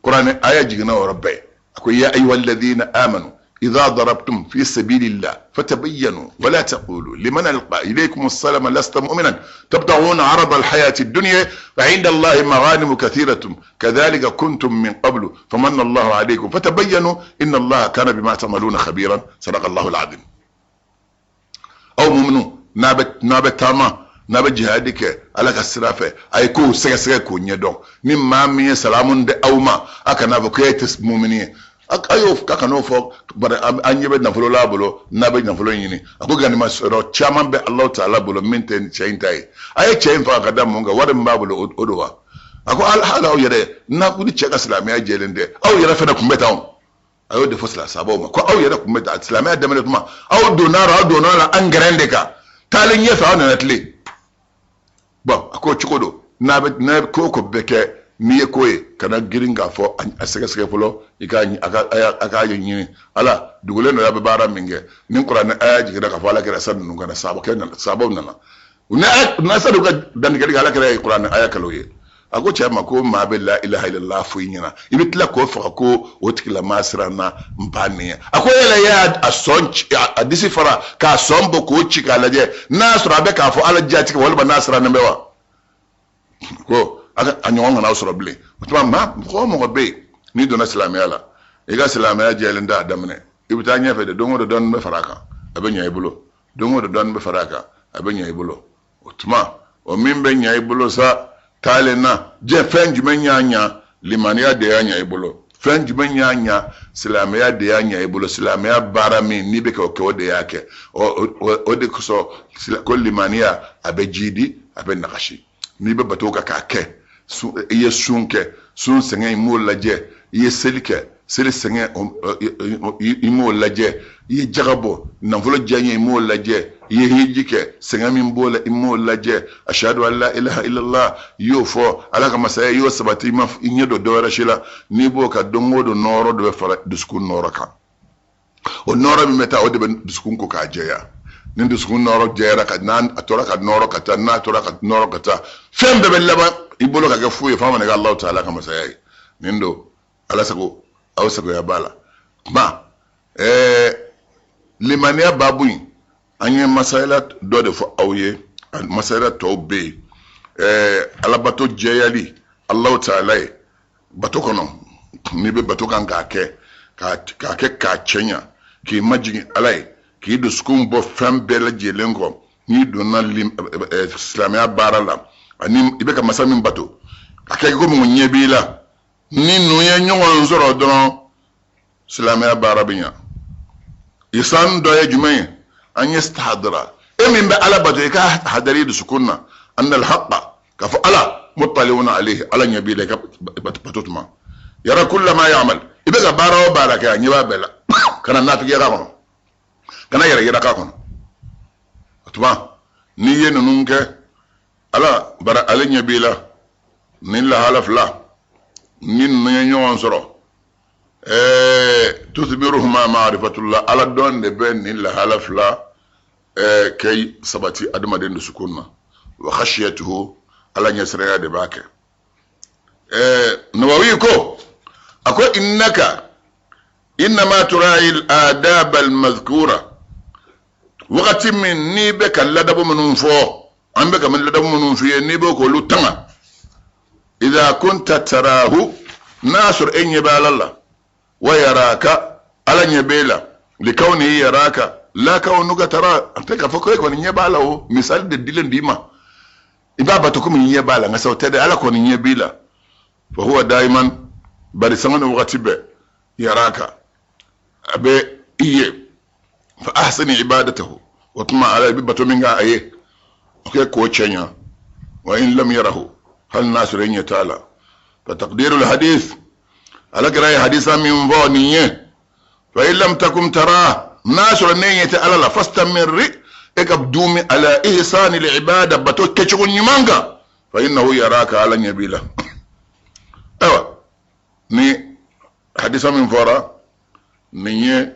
kuranɛ aya jiginna o yɔrɔ bɛɛ. A ko ya ayyuha alladhina amanu idha darabtum fi sabilillah fatabayyanu wala taqulu liman alqa ilaykum assalama lasta mu'minan tabtaghuna arada alhayati ad-dunya fa 'inda allahi maghanimu kathiratun kadhalika kuntum min qablu famanna allahu alaykum fatabayyanu inna allaha kana bima ta'maluna khabiran. Sadaqa allahu alazim. Aw muminu, n'a bɛ taama, n'a bɛ jihadi kɛ Ala ka sira fɛ, a ye kow sɛgɛsɛgɛ k'o ɲɛdɔn. Ni maa min ye salamu di aw ma, a kana fɔ k'e tɛ mumini ye. A y'o ka kan'o fɔ, bari an ɲɛ bɛ nafolo la a bolo, n'a bɛ nafolo ɲini. A ko ganima sɔrɔ caman bɛ Alahu taala bolo min tɛ cɛ in ta ye. A ye cɛ in faga ka da mun kan? Wari min b'a bolo, o don wa? A ko hali aw yɛrɛ, n'a ko ni cɛ ka silamɛya jɛlen tɛ, aw yɛrɛ fana tun bɛ tan o. A y'o de fɔ sahabaw ma ko aw yɛrɛ tun bɛ taa silamɛya daminɛ tuma, aw donna la, aw donna la an gɛrɛn de kan, taalen ɲɛfɛ aw nana tilen. Bon, a ko cogo don, n'a bɛ ko o ko bɛ kɛ, n'i ye ko ye, kana girin k'a fɔ, a sɛgɛsɛgɛ fɔlɔ, i k'a a ka a k'a ɲini. Ala dugulen dɔ, a bɛ baara min kɛ, ni kuranɛ aya jiginna k'a fɔ Ala kɛra sa ninnu kana sahabakɛ nana, sahabaw nana n'a sa ka dantigɛli kɛ, Ala kɛra ye kuranɛ aya kalo ye. A ko cɛ ma ko maa bɛ la ilaha illallah fɔ i ɲɛna, i bɛ tila k'o faga, ko o tigilamaa siranna n ba nin ye. A ko yala i y'a sɔn ci, a disi fara k'a sɔn bɔ k'o ci k'a lajɛ n'a y'a sɔrɔ a bɛ k'a fɔ Ala jati walima n'a sirannen bɛ wa? Ko a ɲɔgɔn kana aw sɔrɔ bilen. O tuma maa mɔgɔ o mɔgɔ bɛ yen n'i donna silamɛya la, i ka silamɛya jɛlen t'a daminɛ, i bɛ taa ɲɛfɛ de, don o don dɔɔnin bɛ fara a kan, a bɛ ɲɛ i bolo, don o don dɔɔnin bɛ fara a kan, a bɛ ɲɛ i bolo. O tuma o min bɛ ɲɛ i bolo sa taalen na diɲɛ, fɛn jumɛn y'a ɲa? Limaniya de y'a ɲɛ i bolo. Fɛn jumɛn y'a ɲa? Silamɛya de y'a ɲɛ i bolo. Silamɛya baara min n'i bɛ k'o kɛ, o de y'a kɛ. O de kosɔn ko limaniya a bɛ jiidi, a bɛ nagasi. N'i bɛ bato kan k'a kɛ, i ye sun kɛ, sun sɛgɛn i m'o lajɛ, i ye seli kɛ, seli sɛgɛn i m'o lajɛ, i ye jaga bɔ, nafolo diya i m'o lajɛ, i ye hiji kɛ, sɛgɛn min b'o la i m'o lajɛ, ashadu an la ilaha illallah i y'o fɔ, Ala ka masaya i y'o sabati, i ma i ɲɛ don dɔwɛrɛ si la. N'i b'o ka don o don, nɔɔrɔ dɔ bɛ fara dusukun nɔɔrɔ kan. O nɔɔrɔ min bɛ taa, o de bɛ dusukun ko k'a jɛya. Ni dusukun nɔɔrɔ jɛyara, ka n'a a tora ka nɔɔrɔ ka taa, n'a tora ka nɔɔrɔ ka taa, fɛn bɛɛ bɛ laban i bolo ka kɛ fu ye, f'an mana kɛ Alahu taala ka masaya ye. Nin don Ala sago aw sagoya b'a la. Kuma limaniya baabu in, an ye masayala dɔ de fɔ aw ye, masayala tɔw bɛ yen. Alabato jɛyali Alahu taala ye bato kɔnɔ, n'i bɛ bato kan k'a kɛ, k'a kɛ k'a cɛɲa, k'i majigin Ala ye, k'i dusukun bɔ fɛn bɛɛ lajɛlen kɔ. N'i donna silamɛya baara la, ani i bɛ ka masa min bato, a kɛ komi o ɲɛ b'i la. Ni ninnu ye ɲɔgɔn sɔrɔ dɔrɔn, silamɛya baara bɛ ɲa. Isan dɔ ye jumɛn ye? An ye hadara e min bɛ Ala bato, i ka hadari i dusukun na, anna alhaqa, k'a fɔ Ala muttali'un alayhi, Ala ɲɛ b'i la i ka bato tuma, yara kulla ma ya'mal, i bɛ ka baara o baara kɛ, a ɲɛ b'a bɛɛ la. Kana nafigiya k'a kɔnɔ, kana yɛrɛ yira k'a kɔnɔ. O tuma n'i ye ninnu kɛ, Ala bara ale ɲɛ b'i la. Ni lahala fila ni ninnu ye ɲɔgɔn sɔrɔ, tuthbiruhuma ma'rifatullah, Ala dɔn de bɛ nin lahala fila kɛ sabati adamaden dusukun na, wa khashiyatuhu, Ala ɲɛsiranya de b'a kɛ. Nawawi ko, a ko innaka innama tura'i al-adab al-madhkura, wagati min n'i bɛ ka ladabu minnu fɔ, an bɛ ka ladabu minnu f'i ye, n'i bɛ k'olu tanga, idha kunta tarahu, n'a sɔrɔ e ɲɛ bɛ Ala la, wa yaraka, Ala ɲɛ b'e la, likawnihi yaraka la kawnuka tara, a tɛ k'a fɔ ko e kɔni ɲɛ b'a la. O misali de dilen d'i ma, i b'a bato komi ɲɛ b'a la, nka sa o tɛ dɛ, Ala kɔni ɲɛ b'i la. Fa huwa daiman, bari sanga ni wagati bɛɛ, yaraka, a bɛ i ye. Fa ahsini ibadatahu, o tuma ala i bɛ bato min kɛ a ye, o kɛ k'o cɛɲa. Wa in lam yarahu, hali n'a sɔrɔ i ɲɛ t'a la. Fa taqdirul hadith, ala kira ye hadisa min fɔ nin ye, fa in lam takum tara, n'a sɔrɔ ne ɲɛ tɛ ala la, fastamirri, e ka duumi ala ihsani ibada, bato kɛcogo ɲuman kan, fa innahu yaraka, ala ɲɛ b'i la. Ayiwa, ni hadisa min fɔra nin ye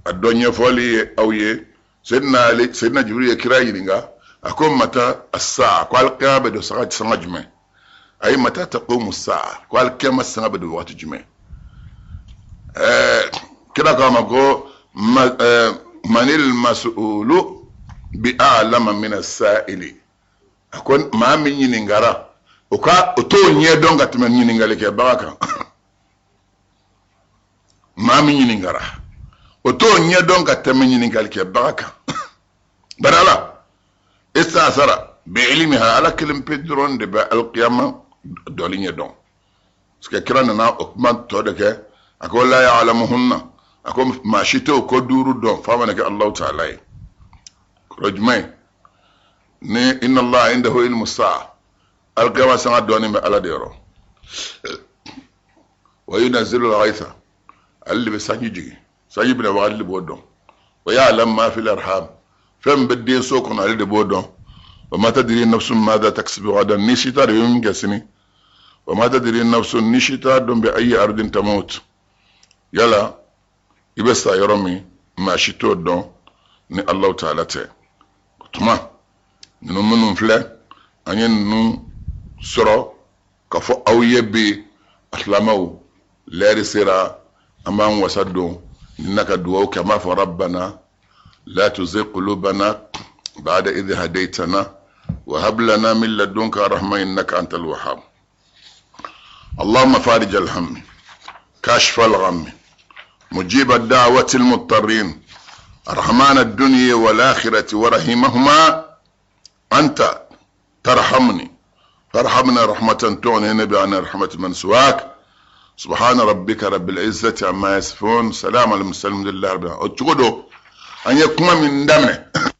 a dɔ ɲɛfɔli ye aw ye. Seydina Ali, Seydina Jibril ye kira ɲininka, a ko mata asaa, ko alikiyama bɛ don sanga jumɛn? Ayi, mata taqumu saa, ko alikiyama sanga bɛ don wagati jumɛn? Kira ko a ma ko manil mas'ulu bi a'lama min as-sa'ili, a ko maa min ɲininkara, o ka o t'o ɲɛ dɔn ka tɛmɛ ɲininkalikɛbaga kan. Maa min ɲininkara, o t'o ɲɛ dɔn ka tɛmɛ ɲininkalikɛbaga kan. Bari ala istasara bi ilmiha, ala kelen pe dɔrɔn de bɛ alikiyama dɔli ɲɛ dɔn. Parce que kira nana o kuma tɔ de kɛ, a ko la ya'lamuhunna, a ko maa si t'o ko duuru dɔn f'a mana kɛ Alahu taala ye. Kɔrɔ jumɛn ye? Ni inna Allah indahu ilmu saa, alikiyama sanga dɔɔnin bɛ ala de yɔrɔ. Wa yunazzilu al-ghaytha, ale de bɛ sanji jigin, sanji bɛna wagati de b'o dɔn. Wa ya'lamu ma fil arham, fɛn min bɛ denso kɔnɔ ale de b'o dɔn. Wa ma tadri nafsun madha taksibu gadan, ni si t'a dɔn i bɛ min kɛ sini. Wa ma tadri nafsun, ni si t'a dɔn bi ayi ardin tamut, yala i bɛ sa yɔrɔ min, maa si t'o dɔn ni Alahu taala tɛ. O tuma ninnu minnu filɛ, an ye ninnu sɔrɔ ka fɔ aw ye bi, silamɛw, lɛri sera, an b'an wasa don ni na ka dugawu kɛ. An b'a fɔ rabbana la tuzigh qulubana ba'da idh hadaytana wa hab lana min ladunka rahma innaka antal wahhab. اللهم فارج الهم، كاشف الغم، مجيب الدعوة المضطرين، رحمن الدنيا والآخرة ورحمهما، أنت ترحمني فارحمنا رحمة تغنينا بها عن رحمة من سواك. سبحان ربك رب العزة عما يصفون، سلام على المرسلين، الحمد لله رب العالمين. O cogo don, an ye kuma min daminɛ.